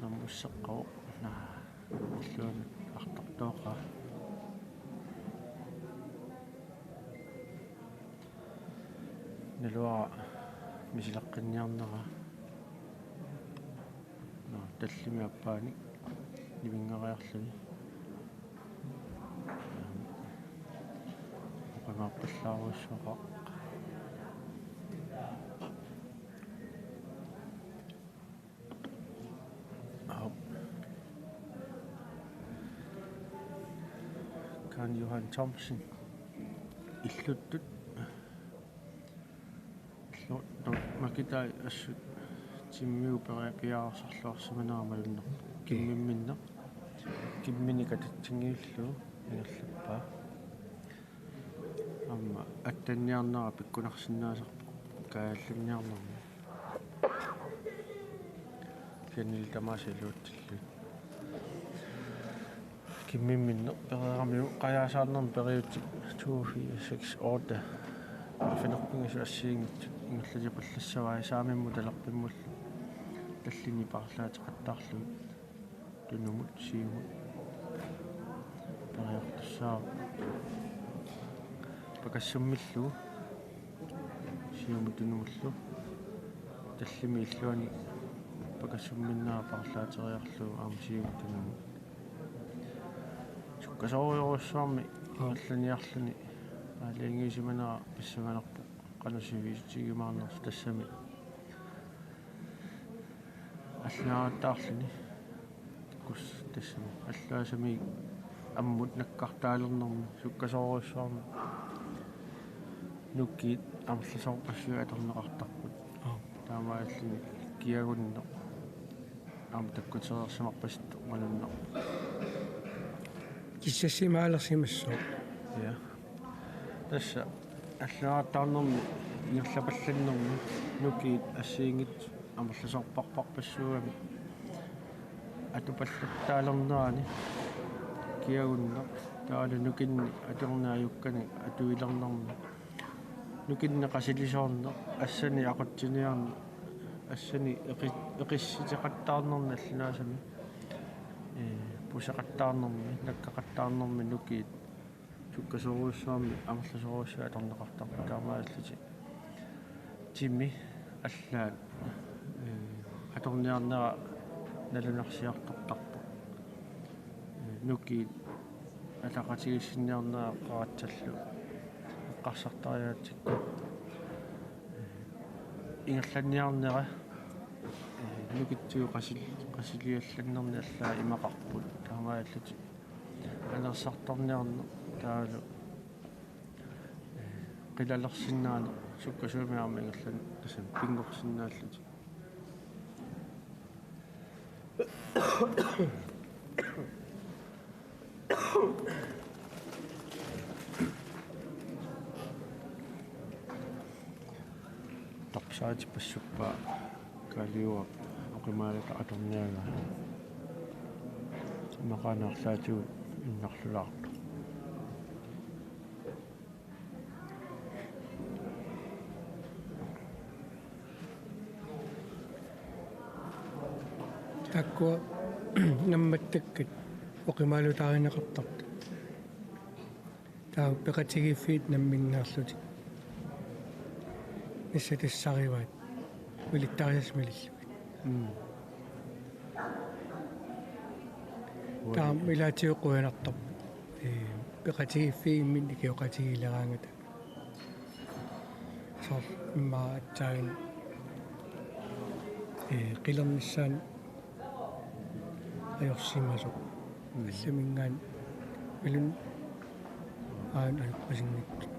nermusseqqavoq. Naa, illuanut artartooqaa. Naluara misileqqinniarnera. Nå, tallimi appaanik nivinngariarluni. Oqimaappallaarujussuaqaaq. Aap. Karl Johan Thomsen. Illuttut. Illu-, no, makitai assut timmiup peria-, piareersarluarsimanera malunnarpoq. Kimmimminneq. Kimmini katatsinngivillugu ingerlappaa. Aamma attanniarnera pikkunarsinnaasarpoq kaajallanniarnermi. Kisiannili tamaasa iluatsillugit. Kimmimminneq pereeramiuk qajaasaarnermi periutsit to, fire, seks, otte. Arfineq-pingasut assigiinngitsut ingerlatipallassavaat saamimmut talerpimmullu tallini paarlaateqattaarlugit. Tunumut, siumut. Periartussaavoq. Pakassummillu. Siumut tunumullu. Tallimi illuani pakassumminnera paarlaateriarlugu aamma siumut tunumut. Sukkasoorujorujussuarmik ingerlaniarluni aalajangiisimanera pissanganarpoq qanoq sivisutigiumaarnersoq tassami. Allaattaarluni. Kus tassami. Allaasami ammut nakkartaalernermi sukkasoorujussuarmik nukiit amerlasoorpassuit atorneqartarput. Aap. Taamaalilluni kiagunneq aamma takkutereersimarpasittoq malunnarpoq. Kissassimaalersimassooq. Ja. Tassa allaattaarnermi ingerlapallannermi nukiit assigiinngitsut amerlasoorparparpassuugamik atupallattaalernerani kiagunneq taavalu nukinnik atorneq ajukkanik atuilernermi nukinnik qasilisoorneq assanik aqutsiniarneq assanik eqi-, eqissiteqattaarnermi allunaasami, ee, puseqattaarnermi, nakkaqattaarnermi nukiit sukkasoorujussuarmik amerlasoorujussuit atorneqartarput taamaalillutik. Timi allaat, ee, atorniarnera nalunarsiartortarpoq. Ee, nukiit ataqatigiissinniarnera qaratsallu eqqarsartariaatsikkut. Ee, ingerlanniarnera, ee, nukitsigut qasil-, qasiliallannerni allaat imaqarput taamaalillutik. Anersartarniarneq taavalu, ee, qilalersinnaaneq sukkasuumik aamma ingerlan-, tassami pinngorsinnaallutik. Tapsaatipassuppaa Kaaliuap oqimaalutaq atorniagaa. Imaqaana arlaatigut innarlulaartoq. Taakkua nammattakkit oqimaalutaarineqartartut. Taava peqatigiiffiit namminneerlutik nassatassarivaat malittarisassat malillugit. Mm. Taama ilaatigut qujanartumik. Ee, peqatigiiffiit imminnut ikioqatigiileraangata. Soorlu immaqa aatsaat, ee, qilernissaanut ajorsimasoq. Mm. Allaminngaanniit iluanni aana ajuqqusinngitsoq.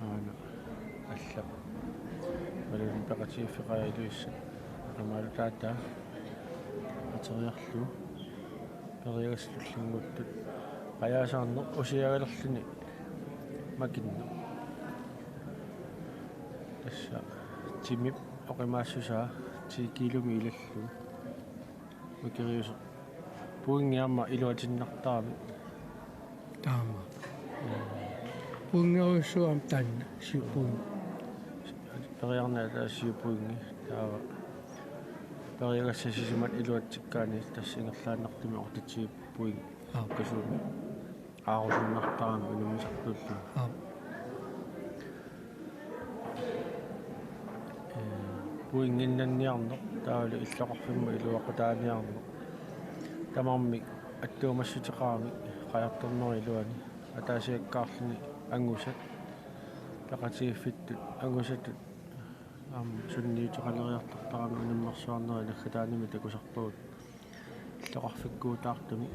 Aana allap. Iluanni peqatigiiffeqaat iluissat. Aammalu taataa ateriarlugu. Periagassat tullinnguuttut. Qajasaarneq usiagalerluni makinneq. Tassa timip oqimaassusaa ti kiilumik ilallugu. Makeriuseq. Pointi aamma iluatinnartaramik. Taama. Pointiorujussuaq aamma taanna, syv point. Periarneq taava syv pointi. Taava periagassat sisamat iluatsikkaanni tassa ingerlaannartumik otteogtyve point. Aap. Kasuumi. Aarusunnartarami unammisartuullugu. Aap. Ee, pointinnanniarneq, taavalu illoqarfimmut iluaqutaaniarneq. Tamarmik attuumassuteqaramik qajartornerup iluani. Ataasiakkaarluni angusat, peqatigiiffittut angusatut, aamma sunniuteqaleriartortarami unammersuarnerit naggataanimi takusarpagut. Illoqarfikkuutaartumik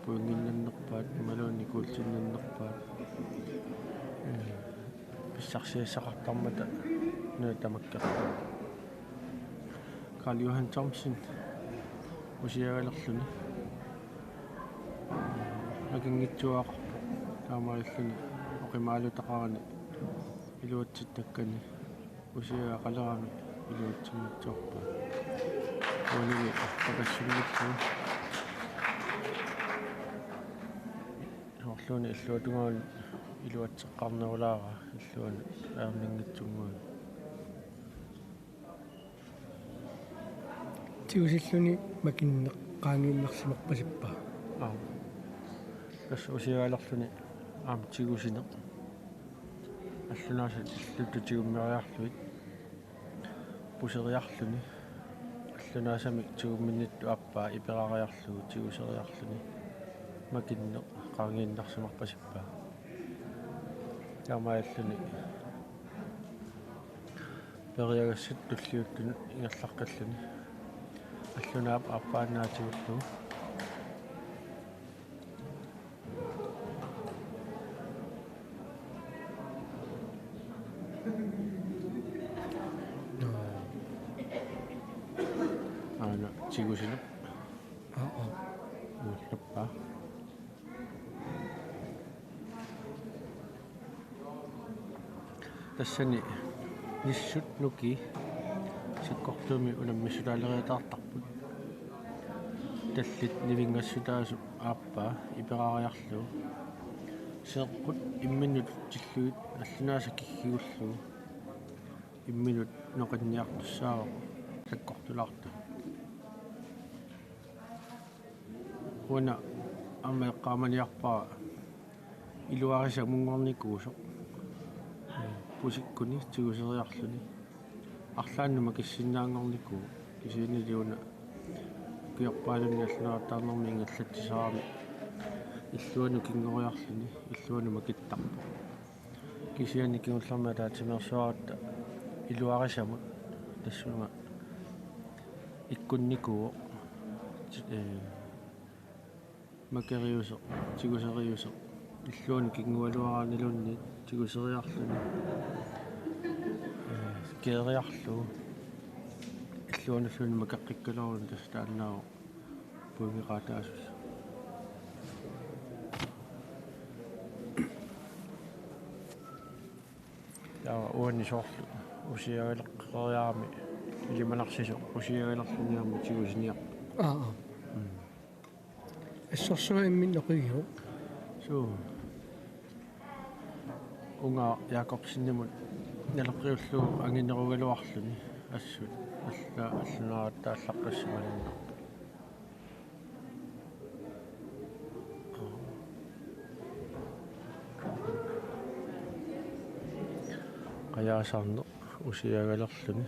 pointinnannerpaat imaluunniit kuultinnannerpaat. Ee, pissarsiassaqartarmata nuna tamakkerlugu. Karl Johan Thomsen usiagalerluni makinngitsuaqarpoq, taamaalilluni oqimaalutaqarani iluatsittakkani. Usiagaqalerami iluatsinngitsoorpaa. Uanimi arpakassunnittugu. Soorluuna illuatungaani iluatseqqaarnerulaara illuanut ajorninngitsunnguanik. Tigusilluni makinneq qaangiinnarsimarpasippaa. Aap. Tassa usiagalerluni aamma tigusineq. Allunaasat illuttut tigummeriarlugit. Puseriarluni. Allunaasamik tigumminnittut aappaa iperariarlugu tiguseriarluni. Makinneq qaangiinnarsimarpasippaa. Taamaalilluni periagassat tulliuttunut ingerlaqqilluni. Allunaap aappaannaatigullugu. Aana tigusineq. Aa, aa. Nuullappaa. Tassani nissut nukii sakkortuumik unammissutaaleriataartarput. Tallit nivinngassutaasut aappaa iperariarlugu. Seeqqut imminnut tillugit allunaasaq kiggigullugu. Imminut noqinniartussaavoq sakkortulaartoq. Uanga aamma eqqaamaniarpara iluarisamunngornikuusoq. Pusikkuni tiguseriarluni. Arlaannut makissinnaanngornikuuvoq. Kisiannili una ukiorpaalunni allunaarutaarnermi ingerlatsisarami illuanut kinngoriarluni illuanut makittarpoq. Kisianni kingullermik ataatsimeersuaratta iluarisamut tassunga ikkunnikuuvoq. Ti-, ee, makeriuseq, tiguseriuseq. Illuanut kinngualuaraanniluunniit tiguseriarluni. Ee, keeriarlugu. Illuanulluunniit makeqqikkaluarluni tassa taannaavoq pointeqaataasussaq. Taava uani soorlu usiagaleqqeriarami ilimanarsisoq usiagalerluni aamma tigusiniarpoq. Aa, aa. Mm. Assorsuaq imminut oqigiuk. Suu. Unga Jakobsenimut naleqqiullugu anginerugaluarluni assut alla-, allunaariattaallaqqissimalinnarpoq. Qajaasaarneq usiagalerluni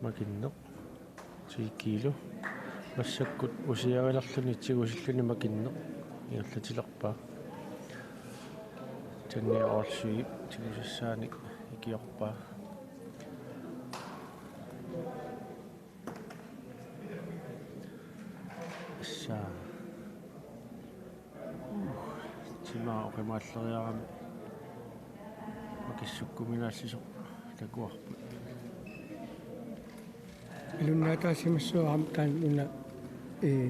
makinneq ti kilo. Massakkut usiagalerluni tigusilluni makinneq ingerlatilerpaa. Tanja Olsvig tigusassaanik ikiorpaa. Assa. Timaa oqimaalleriarami makissukkuminaassisoq takuarput. Ilunnaataasimassuarami taanna una, ee,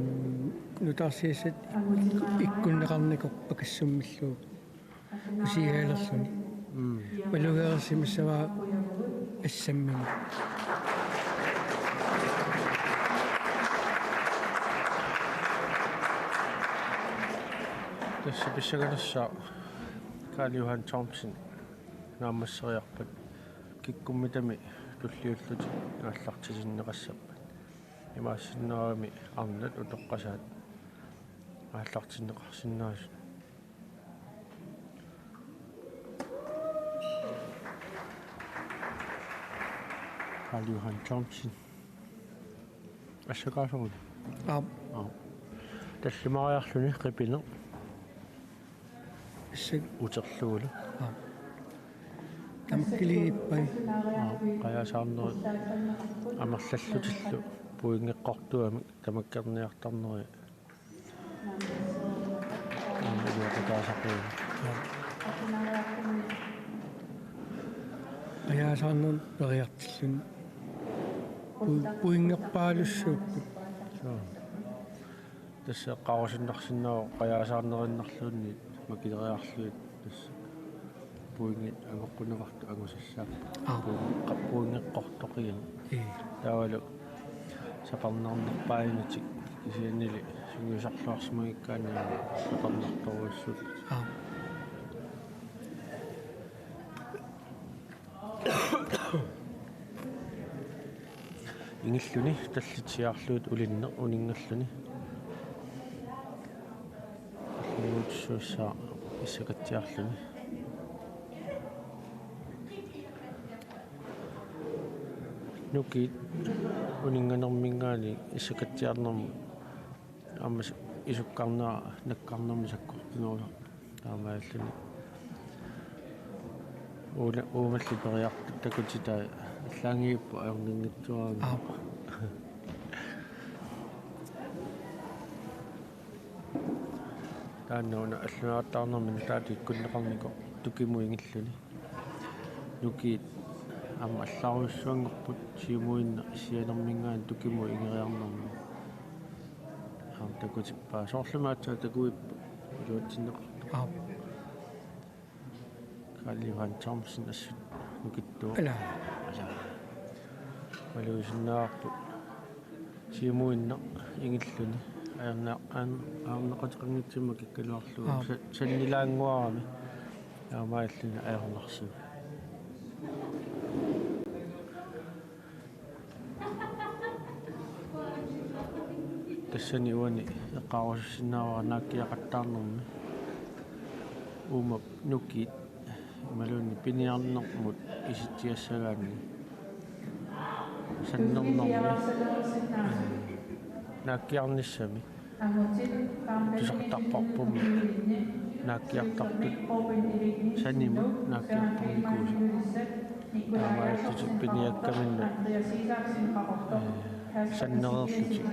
nutaarsiassat ikkunneqarnikoq pakassummillugu usiagalerluni. Mm. Malugereersimissavaa assammini. Tassa pissanganassaaq Karl Johan Thomsen naammasseriarpat kikkummitami tulliullutik aallartitinneqassappat. Imaassinnaagami arnat utoqqasaat aallartinneqarsinnaasut. Karl Johan Thomsen. Assakaasoq. Aap. Aap. Tallimariarluni qipineq. Issik. Uterlugulu. Aap. Tamakkiliippai. Aap. Qajaasaarnerit amerlallutillu pointeqartuamik tamakkerniartarneri. Aamma iluaqutaasarput. Qajaasaarneq periartilluni. Pu-, pointeqarpaalussuupput. Suu. Tassa eqqaarusunnarsinnaavoq qajaasaarnerinnarluunniit makileriarlugit tassa. Pointit angoqqunneqartut angusassaaq. Aap. Pointit qa-, pointeqartoqigami. Ii. Taavalu sapernernerpaajunatik kisiannili sungiusarluarsimagikkaanni sapernertorujussuullutik. Aap. Ingilluni tallitsiarlugit ulinneq uninngerluni. Alliutissuussaaq issakatsiarluni. Nukiit uninnganerminngaanniit issakatsiarnermut aamma s-, isukkarnera nakkarnermik sakkortunerusarpoq. Taamaalilluni. Uuna, uumalli periartut takutitai allaanngippoq ajornanngitsuarami. Aap. Taanna una allunaartarnermi nutaatut ikkunneqarnikoq tukimut ingilluni. Nukiit aamma allarujussuanngorput siumuinnaq issianerminngaanniit tukimut ingeriarnermi. Aamma takutippaa. Soorlumi aatsaat takuipput iluatsinneqartoq. Aap. Karl Johan Thomsen assut nukittuuvoq. Ala. Ala. Malugisinnaavarput. Siumuinnaq ingilluni. Ajorna-, an-, ajornaqateqanngitsumik makikkaluarlugu. Aap. Sa-, sannilaannguarami. Taamaalilluni ajornarsivoq. Tassani uani eqqaarusussinnaavara naakkiaqattaarnermi. Uuma nukiit imaluunniit piniarnermut isitsiassagaanni. Sannernermi. Naakkiarnissami. Tusartarparpummi naakkiartartut sanimut naakkiartarnikuusut. Taamaalillutik piniakkaminnut, ee, sannereerlutik.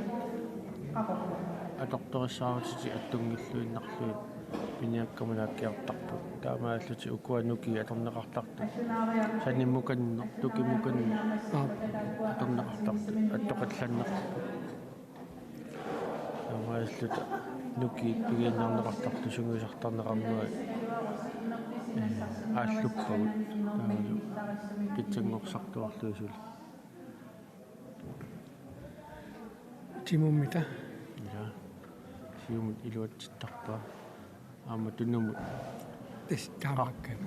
Atortorissaarutit attunngilluinnarlugit piniakkamut naakkiartarput. Taamaalillutik ukua nukiit atorneqartartut. Sanimukanneq, tukimukanneq. Aap. Atorneqartartut. Attoqallanneq. Taamaalilluta nukiit pigiinnarneqartartut sungiusartarneqarnerat aalluppagut taavalu pitsanngorsartuarlugit suli. Timummita? Ja. Siumut iluatsittarpaa. Aamma tunumut. Tassa taamaakkaat.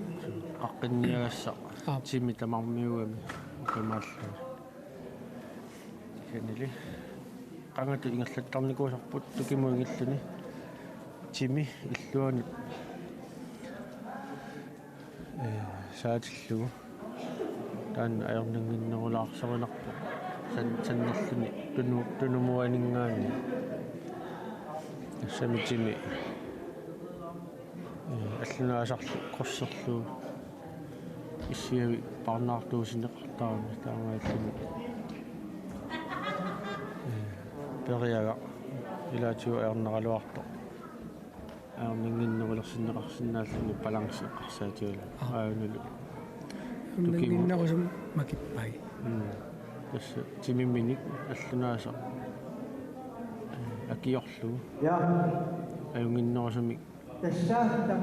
Qaqqinniagassaq. Aap. Timi tamarmiugami oqimaallugu. Kisiannili qangatut ingerlattarnikuusarput tukimut ingilluni. Timi illuanut Ee, saatillugu. Taanna ajornannginnerulaarsorinarpoq. San-, sannerluni tunu-, tunumuaninngaanniit. Tassami timi, ee, allunaasarlu krydserlugu. Issiavik parnaartuussineqartarami taamaalilluni. Ee, periagaq ilaatigut ajornaraluartoq. Ajornannginnerulersinneqarsinnaalluni balance eqqarsaatigalugu. Aa. Aajunulu. Ajornannginnerusumik makippai. Mm. Tassa timiminik allunaasaq, ee, akiorlugu. Ja. Ajunnginnerusumik. Tassa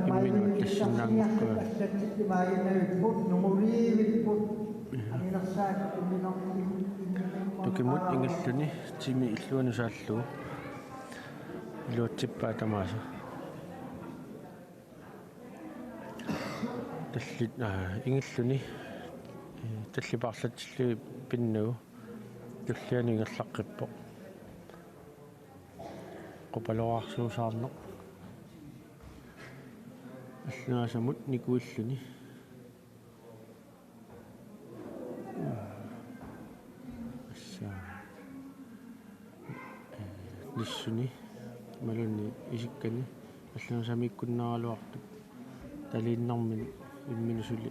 imminut tassinnaanngortua. Allatsit imaaginnavipput, nunguliivipput. Ja. Anilersaat imminut, imminut. Tukimut ingilluni timi illuanut saallugu. Iluatsippaa tamaasa. Tallit, aa, ingilluni, ee, tallit paarlatsillugit pinnagu. Tullianut ingerlaqqippoq. Qupaloraarsuusaarneq. Allunaasamut nikuilluni. Assa. Ee, nissuni, imaluunniit isikkani, allunaasamiikkunnaaraluartup taliinnarmini imminut suli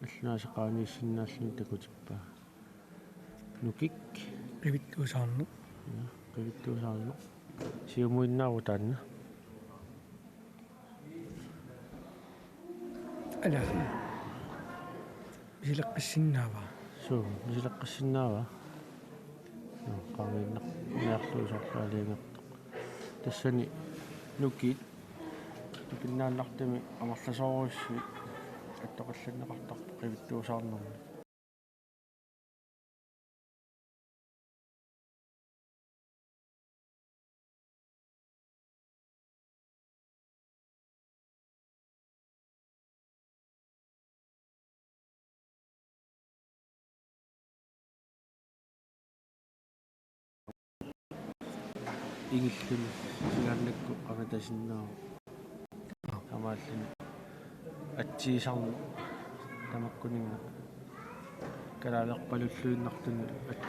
allunaasaq qaaniissinnaalluni takutippaa. Nukik. Qivittuusaarneq. Ja, qivittuusaarneq. Siumuinnaavoq taanna. Ala. Misileqqissinnaava? Suu, misileqqissinnaava? Nuu, qaangiinnaq-, niarlugu soorlu aalajangertoq. Tassani nukiit, nukinnaannartumi amerlasoorujussuit attoqallanneqartarput qivittuusaarnermi. Ingilluni sigaannakkut qangatasinnaavoq. Taamaalluni atsiisarneq tamakkuninnga kalaalerpalulluinnartunut at-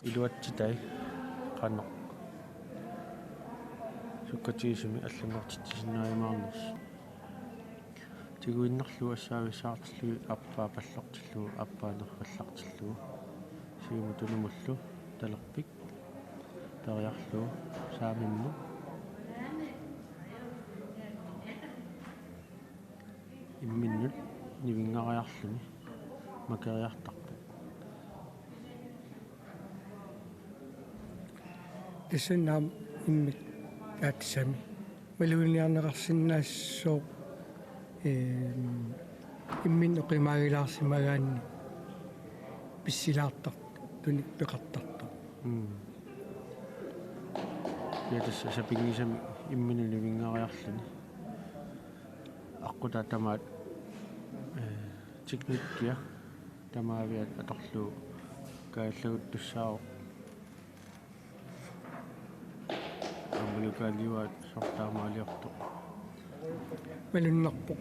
Iluatsitai qanoq sukkatigisumik allanngortitsisinnaajumaarnersoq. Tiguinnarlugu assaavissaartillugit aappaa pallortillugu, aappaa nerrallartillugu. Siumut tunumullu talerpik. Periarlugu saamimmut. Imminnut nivinngariarluni makeriartarpoq. Tassanngaannaq immikkut aatsami maluginiarneqarsinnaasoq, eem, imminut oqimaagilaarsimagaanni pissilaartartoq, tunik peqartartoq. Mm. Ja tassa sapinngisamik imminut nivinngariarluni. Aqqutaa tamaat, ee, teknikkia tamaaviat atorlugu Kaallaguttussaavoq. Aammalu Kaaliuaat soorlu taamaaliortoq. Malunnarpoq.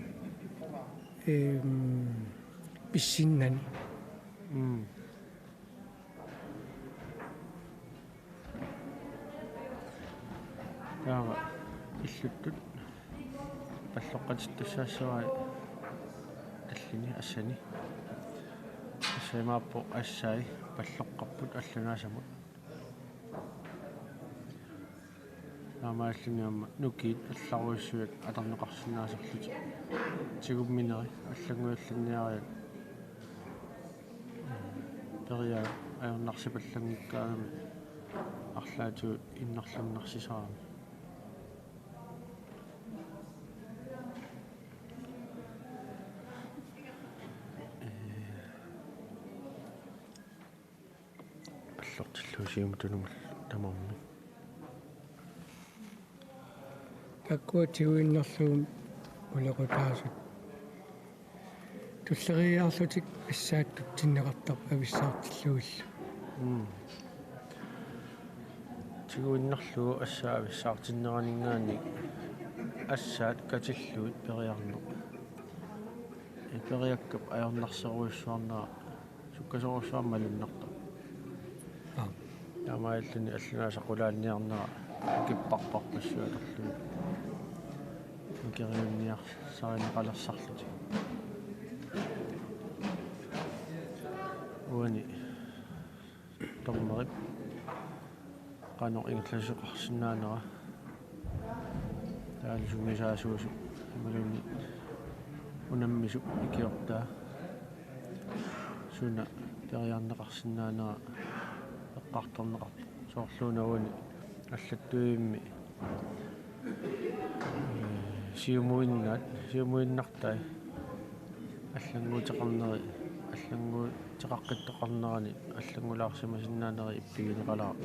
Ehm, pissinnani. Mm. Taava illuttut palloqqatittussaassavai allani assani. Tassa imaappoq assai palloqqapput allanaasamut. Taamaalilluni aamma nukiit allarujussuit atorneqarsinnaasarlutik. Tigummineri allannguillanniariat. Periaat ajornarsipallanngikkaangami arlaatigut innarlunnarsisarami. Ee, pallortillugu siumut tunumallu tamarmik. Taakkua tiguinnarlugit ulequtaasut tulleriiaarlutik assaat tutsinneqartarput avissaartillugillu. Mm. Tiguinnarlugu assaat avissaartinneraninngaanniit assaat katillugit periarneq. Ee, periakkap ajornarsorujussuarnera sukkasoorujussuarmik malunnartarpoq. Aap. Taamaalilluni allanaasaq qulaanniarnera kipparparpassuit atorlugit. Mikeriunniarsarineqalertarlutik. Uani dommerip qanoq ingerlasoqarsinnaanera. Taavalu sungiusaasuusup imaluunniit unammisup ikiortaa. Suna periarneqarsinnaanera eqqartorneqarpoq. Soorlu una uani allattuivimmi, ee, siumuinnaat, siumuinnartai allannguuteqarneri, allannguuteqaqqittoqarnerani allanngulaarsimasinnaaneri ippigineqalaaq.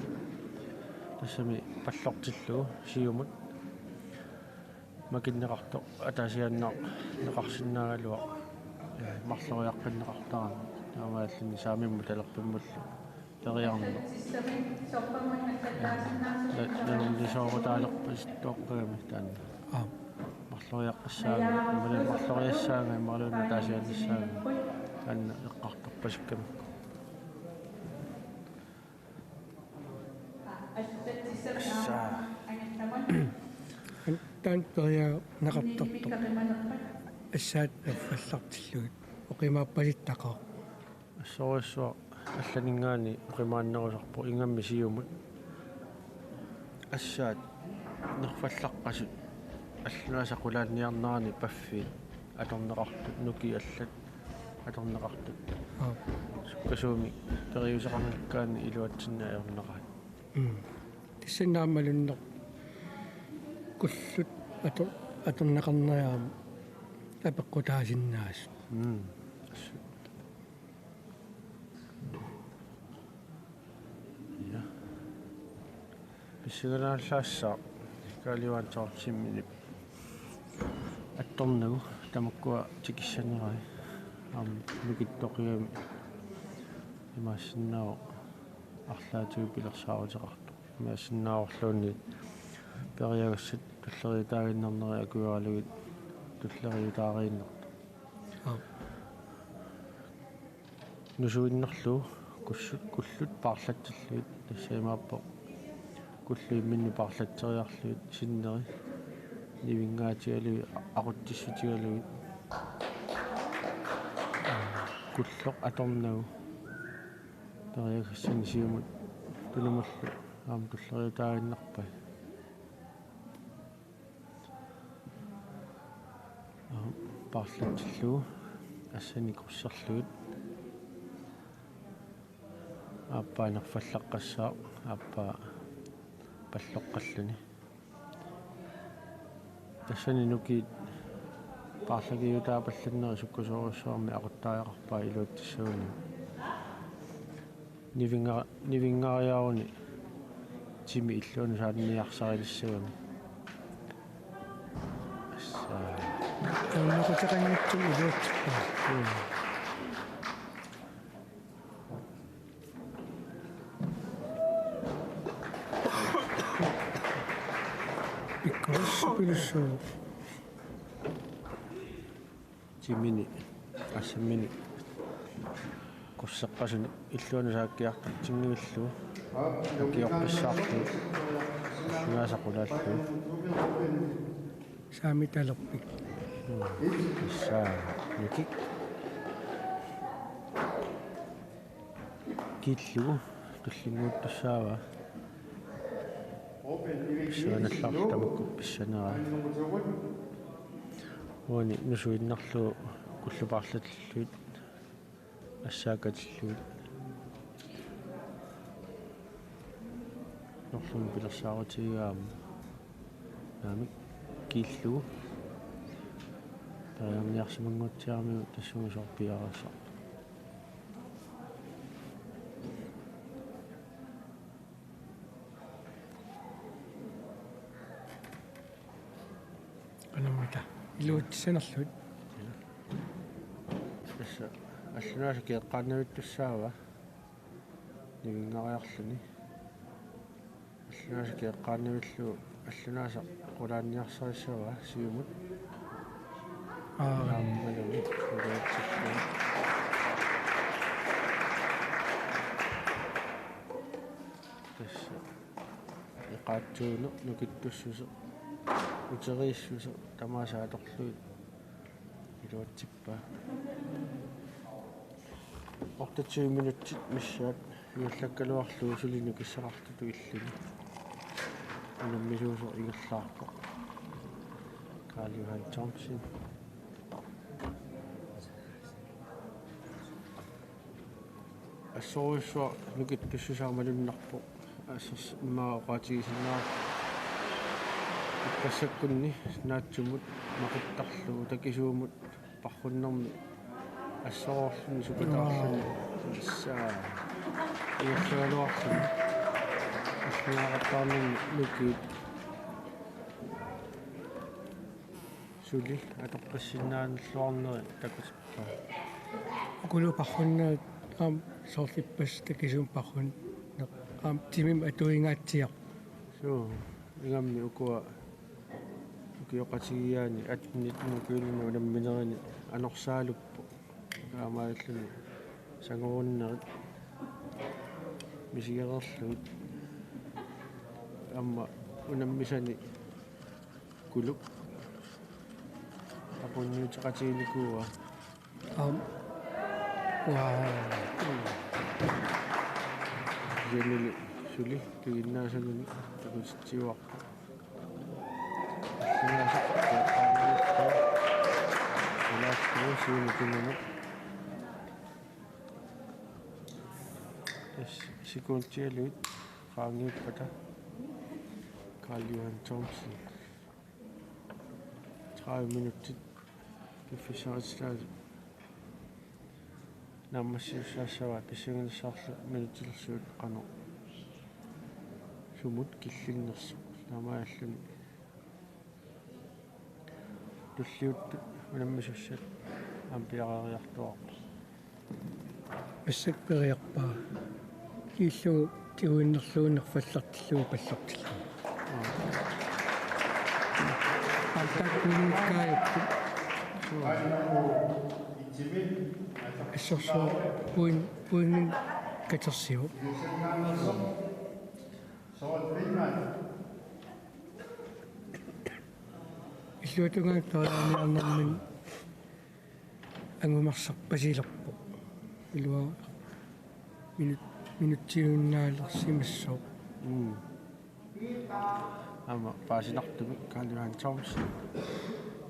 Tassami pallortillugu siumut makinneqartoq ataasiaannarneqarsinnaagaluaq, ee, marloriaqqinneqartarami. Taamaalilluni saamimmut talerpimmullu periarneq. Na-, nalornisoorutaalerpasittoqqagami taanna. Aap. Marloriaqqissaagami, imaluunniit marloriassaagami, imaluunniit ataasiaannissaagami. Taanna eqqartorpasikkami. Assaa. Taanna periarneqartartoq. Assaat nerfallartillugit. Oqimaappasittaqaaq. Assorujussuaq allaninngaanniit oqimaannerusarpoq ingammik siumut. Assaat nerfallaqqasut allanaasaq qulaanniarnerani paffiit atorneqartut, nukiit allat atorneqartut. Aap. Sukkasuumik periuseqanngikkaanni iluatsinneq ajornaqaat. Mm. Tassani aamma malunnarpoq kullut ator-, atorneqarneriarmata apeqqutaasinnaasut. Mm. Assut. Ja. Pissangalaallaassaaq Kaaliuaat Thorstensenip attornagu tamakkua tikissanerai. Aamma nukittoqigami imaassinnaavoq arlaatigut pilersaaruteqartoq. Imaassinnaavorluunniit periagassat tulleriiutaaginnarnerit akueralugit tulleriiutaariinnartoq. Aap. Nusuinnarlugu kullut, kullut paarlatsillugit, tassa imaappoq kullut imminnut paarlatseriarlugit sinneri nivinngaatigalugit aqutsissutigalugit. Kulloq atornagu periagassani siumut tunumallu aamma tulleriiutaaginnarpai. Paarlatsillugu assani krydserlugit. Aappaa nerfallaqqassaaq, aappaa palloqqalluni. Tassani nukiit paarlakiutaapallanneri sukkasoorujussuarmik aquttariaqarpai iluatsissagunik. Nivinga-, nivinngariaruni timi illuanut saanniarsarilissagami. Assa. Taannaquteqanngitsumik iluatsippaa. Mm. Pilussuuvoq. Timini assammini qusseqqasunik illuanut saakkiartartinngillugu. Ukioqqissaarlugu. Naasaqulaarlugu. Saami talerpik. Issa. Nikik. Kiillugu tullinnguuttussaavaa. Pissuanallarlu tamakku pissaneraa. Uani nusuinnarlugu kullupaarlatillugit assaakatillugit. Norlum pilersaarutigigaamma. Naamik kiillugu. Periarniarsimannguatsiaramiuk tassunga soorpiareersoq. Qanormita iluatsissanerlugit. Tassa allunaasaq eqqaannavittussaavaa. Nivinngariarluni. Allunaasaq eqqaannavillugu allunaasaq qulaanniarsarissavaa siumut. Aa. Naammalumi iluatsillugu. Tassa eqaatsuuneq nukittussuseq uteriissuseq tamaasa atorlugit iluatsippaa. Otteogtyve minutsit missaat ingerlakkaluarlugu suli nukissaqartutut illuni. Unammisuusoq ingerlaarpoq. Karl Johan Thomsen. Assorujussuaq nukittussusaa malunnarpoq. Assers immaqa oqaatigisinnaavarput. Ippassakkunni naatsumut maqittarlugu takisuumut parrunnermi assoroorluni supataarluni. Issa. Igersugaluarluni. Assingaaqattaarnermi nukiit. Suli atoqqissinnaanilluarneri takut. Ukulu parrunnerit aamma soorlu ippassaq takisuumik parrunneq aamma timimik atuingaatsiarpoq. Suu, ingammik ukua ukioqatigiiaani atnit nukiilima unamminerini anorsaaluppoq. Taamaalilluni sangorunnerit misigereerlugit aamma unammisani Kulup. Aqunniuteqatiginikuuaa. Aam. Uaa. Kisiannili suli piginnaasanani takutitsiuarpoq. Kinaasaq. Ilaassuusiumikinani. Tassa sekundialuit qaangiuppata Karl Johan Thomsen. Tredive minutsit piffissaqartitaasoq naammassiussaassavaa pissanganassaarlu minutsilersuut qanoq sumut killinnersoq. Taamaalilluni tulliuttut unammisussat aamma piareeriartuaarput. Massakkut periarpaa. Kiillugu tiguinnerlugu nerfallartillugu pallortillugu. Aamma taakkununnga kaajapput. Assorsuaq point, pointinik katersivoq. Illuatungaanut periarniarnermini angumersarpasilerpoq. Ilua minut-, minutsiunnaalersimassooq. Mm. Aamma paasinartumik Karl Johan Thomsen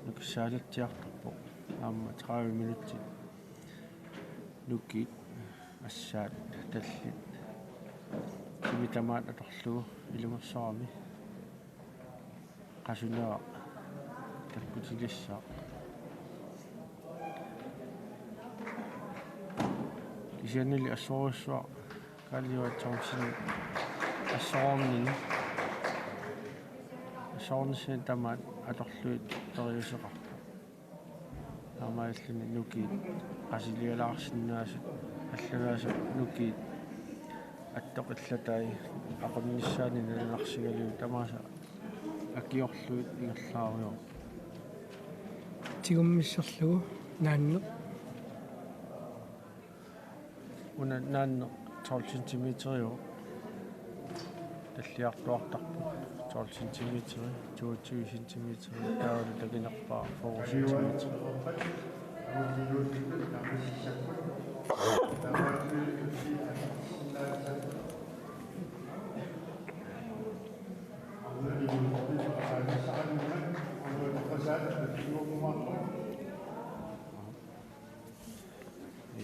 nukissaanatsiartorpoq. Aamma tredive minutsit nukiit assaat tallit. Timi tamaat atorlugu ilungersorami. Qasuneq takkutilissaaq. Kisiannili assorujussuaq Karl Johan Thomsen assoroornini. Assorornissani tamaat atorlugit periuseqarpoq. Taamaalilluni nukiit qasilialaarsinnaasut, allanaasoq nukiit attoq illatai aqunnissaannik nalunarsigalugit tamaasa Akiorlugit ingerlaariarput. Tigummissarlugu naanneq. Una naanneq tolv centimeteriuvoq. Talliartuartarpoq tolv centimeteri, toogtyve centimeteri, taavalu takinerpaaq fyrre centimeteri.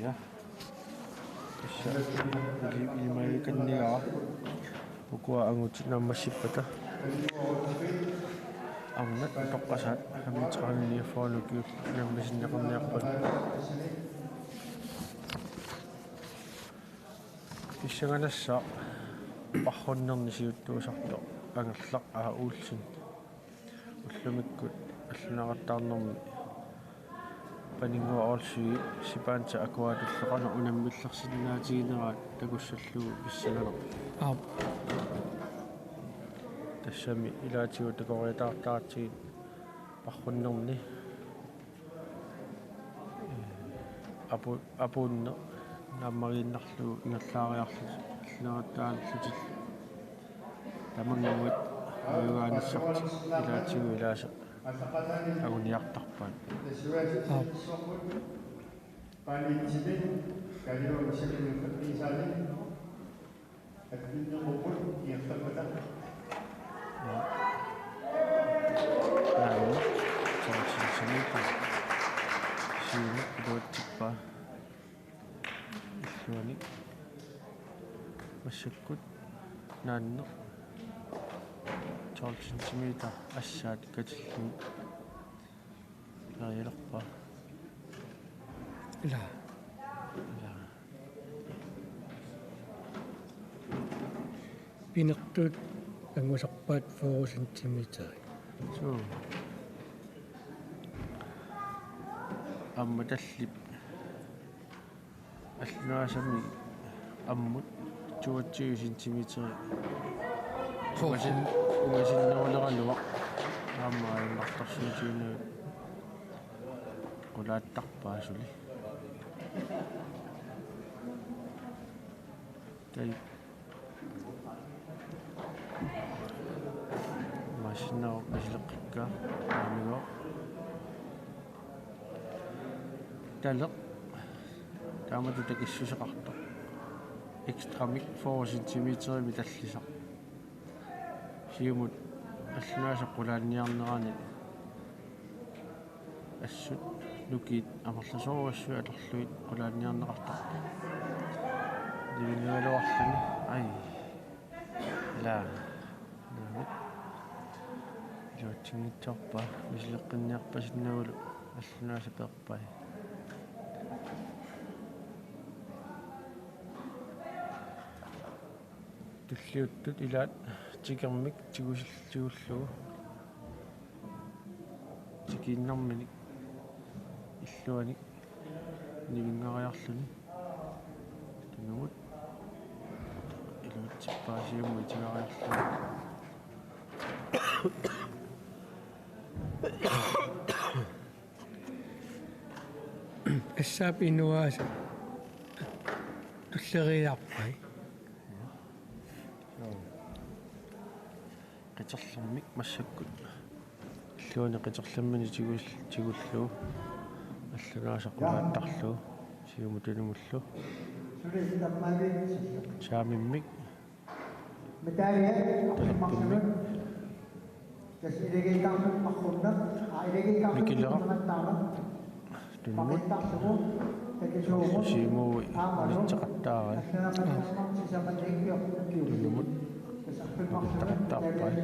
Ja. Tassa ili-, ilimagikannigaa ukua angutit naammassippata. Arnat utoqqasaat femogtredive niogfyrre ukiut naammassineqarniarpata. Pissanganassaaq parrunnerni siuttuusartoq Angerlaq A. Olsen. Ullumikkut allunaaqattaarnermi Paninnguaq Olsvig Sipanta Aquatullu qanoq unammillersinnaatigineraat takussallugu pissanganarpoq. Aap. Tassami ilaatigut takoriataartaratsigit parrunnerni apu-, apuunneq naammagiinnarlugu ingerlaariarlutik allunaaqattaarlutillu. Tamannguit ajugaanissartik ilaatigut ilaasa anguniartarpaat. Aap. Naamik, tolv centimeter. Siumut iluatsippaa. Illuanik. Massakkut naanneq tolv centimeter assaat katillugit. Perialerpaa. Ila. Ila. Pinertut angusarpaat fyrre centimeter. Suu. Aamma tallip. Allunaasami ammut toogtyve centimeter. Ungasin-, ungasinneruleraluaq. Aamma ajornartorsiutigineq qulaattarpaa suli. Tai. Imaassinnaavoq misileqqikkaa. Aamigooq. Taleq. Taamatut takissuseqartoq. Ekstramik fyrre centimeterimik tallisaq. Siumut allunaasaq qulaanniarnerani assut nukiit amerlasoorujussuit atorlugit qulaanniarneqartarpoq. Nivingaluarluni. Ai. Ila. Naamik. Iluatsinngitsoorpaa misileqqinniarpasinnagulu allunaasaq peerpai. Tulliuttut ilaat tikermik tigusil-, tigullugu. Tikiinnarminik illuanik nivinngariarluni. Tunumut iluatsippaa siumut itigariarluni. Assaap inuaasa tulleriiaarpai. Joo. Qiterlermik massakkut. Illuanik qiterlerminik tigus-, tigullugu. Allunaasaq qulaattarlugu. Siumut tunumullu. Saamimmik. Talakkimmik. Mikileraq. Tunumut. Siumut unitseqattaarai. Tunumut. Unitseqattaarpai.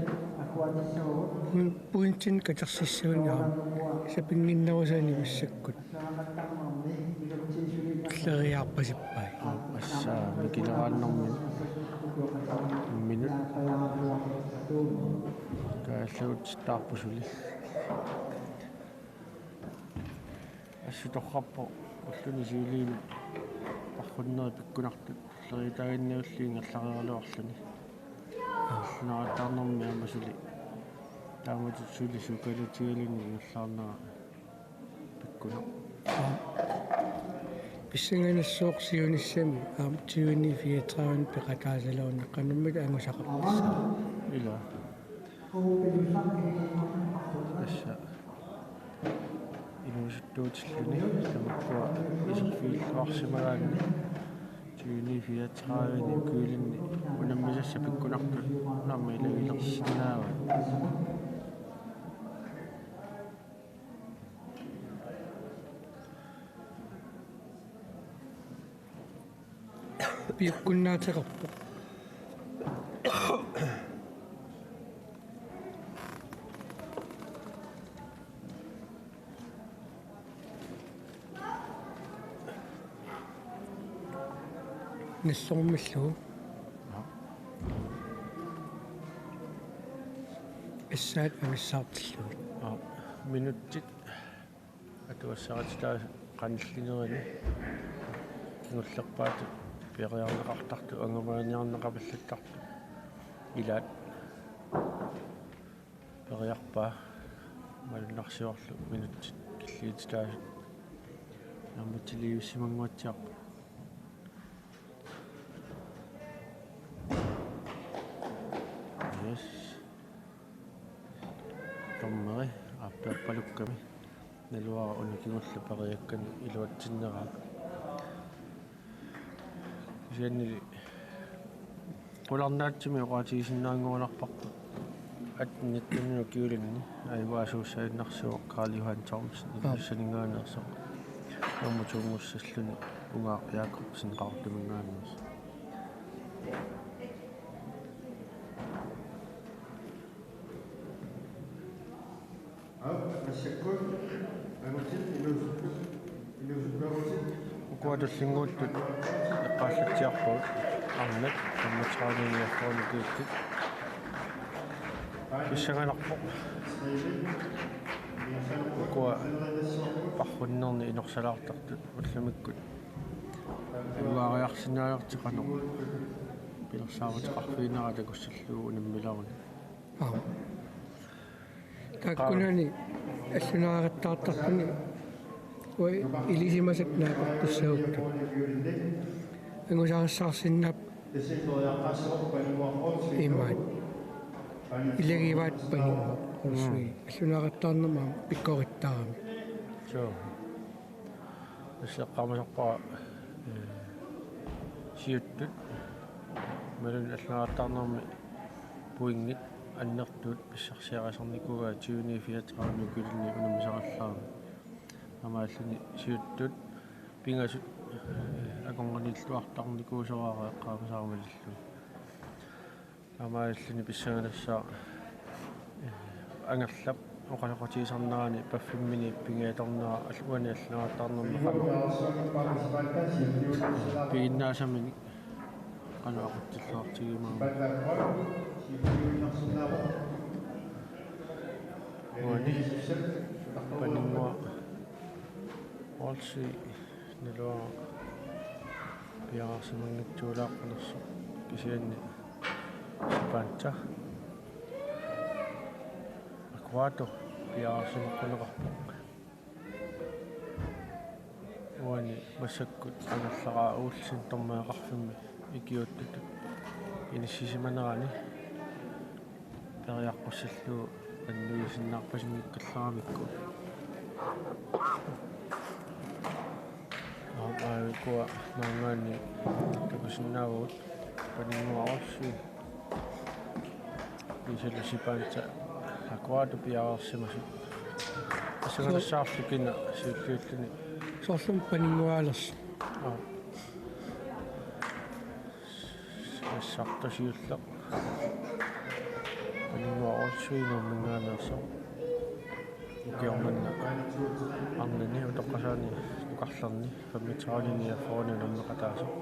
Pointinik katersissagunik aamma sapinnginnerusaanik massakkut tulleriiaarpasippai. Assaa, mikileraannarmik. Minut. Kaallagutsittaarput suli. Assut torrappoq ulluni siuliini parrunnerit pikkunartut tulleriiaataaginnarlugit ingerlareeraluarluni. Allunaaqattaarnermi aamma suli Taamatut suli sukalatigaluni ingerlaarnera pikkunaq. Pissanganassaaq siunissami aamma tyveni fireogtredive peqataasaluunniit qanormita angusaqartissavat. Ila. Tassa inuusuttuutilluni tamakkua iserfigilluarsimagaanni tyveni fireogtrediveni ukiulinni unammisassat pikkunartut aamma ilagilersinnaavat. Piukkunnaateqarpoq. Nassormillu. Assaat avissaartillugit. Aa, minutsit atugassarititaasut qanillinerini kingullerpaatut piareerneqartartut angumaniarneqapallattartut ilaat periarpaa malunnarsiorlu minutsit killiititaasut naammatsilivissimannguatsiarput. Yes. Dommeri aappiarpalukkami naluara una kingulleq periakkani iluatsinneraa. Kisiannili qularnaatsumik oqaatigisinnaanngorularparput atten nitten ukiulinni ajugaasuussagunarsivoq Karl Johan Thomsen Aap. Ilussaninngaanneersoq. Aamma tuunngussalluni Ungaaq Jakobsen Qaqortuminngaanneersoq. Ukua tullinnguuttut eqqaallatsiarpagut arnat femogtredive niogfyrre ukiullit. Pissanganarpoq. Ukua parrunnerni inorsalaartartut ullumikkut. Ajugaariarsinnaalertik qanoq pilersaaruteqarfiginera takussallugu unammileruni. Aap. Taakkunani allunaaqattaartartuni uanga ilisimasakka naapittussagukkit. Angusarissaarsinnaapput. Imaat. Ilagivaat Paninnguaq Olsvig. Mm. Allunaaqattaarnermi aamma pikkorittarami. Suu. Tassa eqqaamasarpara, ee, siuttut imaluunniit allunaaqattaarnermi pointit annertuut pissarsiarisarnikuugaat tyveni fireogtredive ukiulinni unammisaqallaramik. Taamaalilluni siuttut pingasut, ee, akornanniilluartarnikuusoraara eqqaamasara malillugu. Taamaalilluni pissanganassaaq, ee, Angerlap oqaloqatigisarnerani paffimmini pingaartornera al-, uani allunaaqattaarnermi qanoq piginnaasaminik qanoq aqutsilluartigiumaarnersoq. Uani Paninnguaq Olsvig naluara piareersimanngitsuulaarpanersoq, kisianni Sipanta Aguado piareersimaqqunneqarpoq. Uani massakkut Angerlaq A. Olsen dommereqarfimmi ikiuuttutut inissisimanerani periaqqussallugu annuisinnaarpasinngikkallaramikku. Aap, aajuku maanngaanniit takusinnaavugut Paninnguaq Olsvig. Isillu Sipanta Aguado piareersimasut. Pissanganassaarlu kina siulliulluni. Soorlumi Paninnguaalersoq. Aap. Nassarta siulleq. Paninnguaq Olsvig Nuumminngaanneersoq. Ukioq manna arnani utoqqasaani nukarlerni femogtredive niogfyrre unammeqataasoq.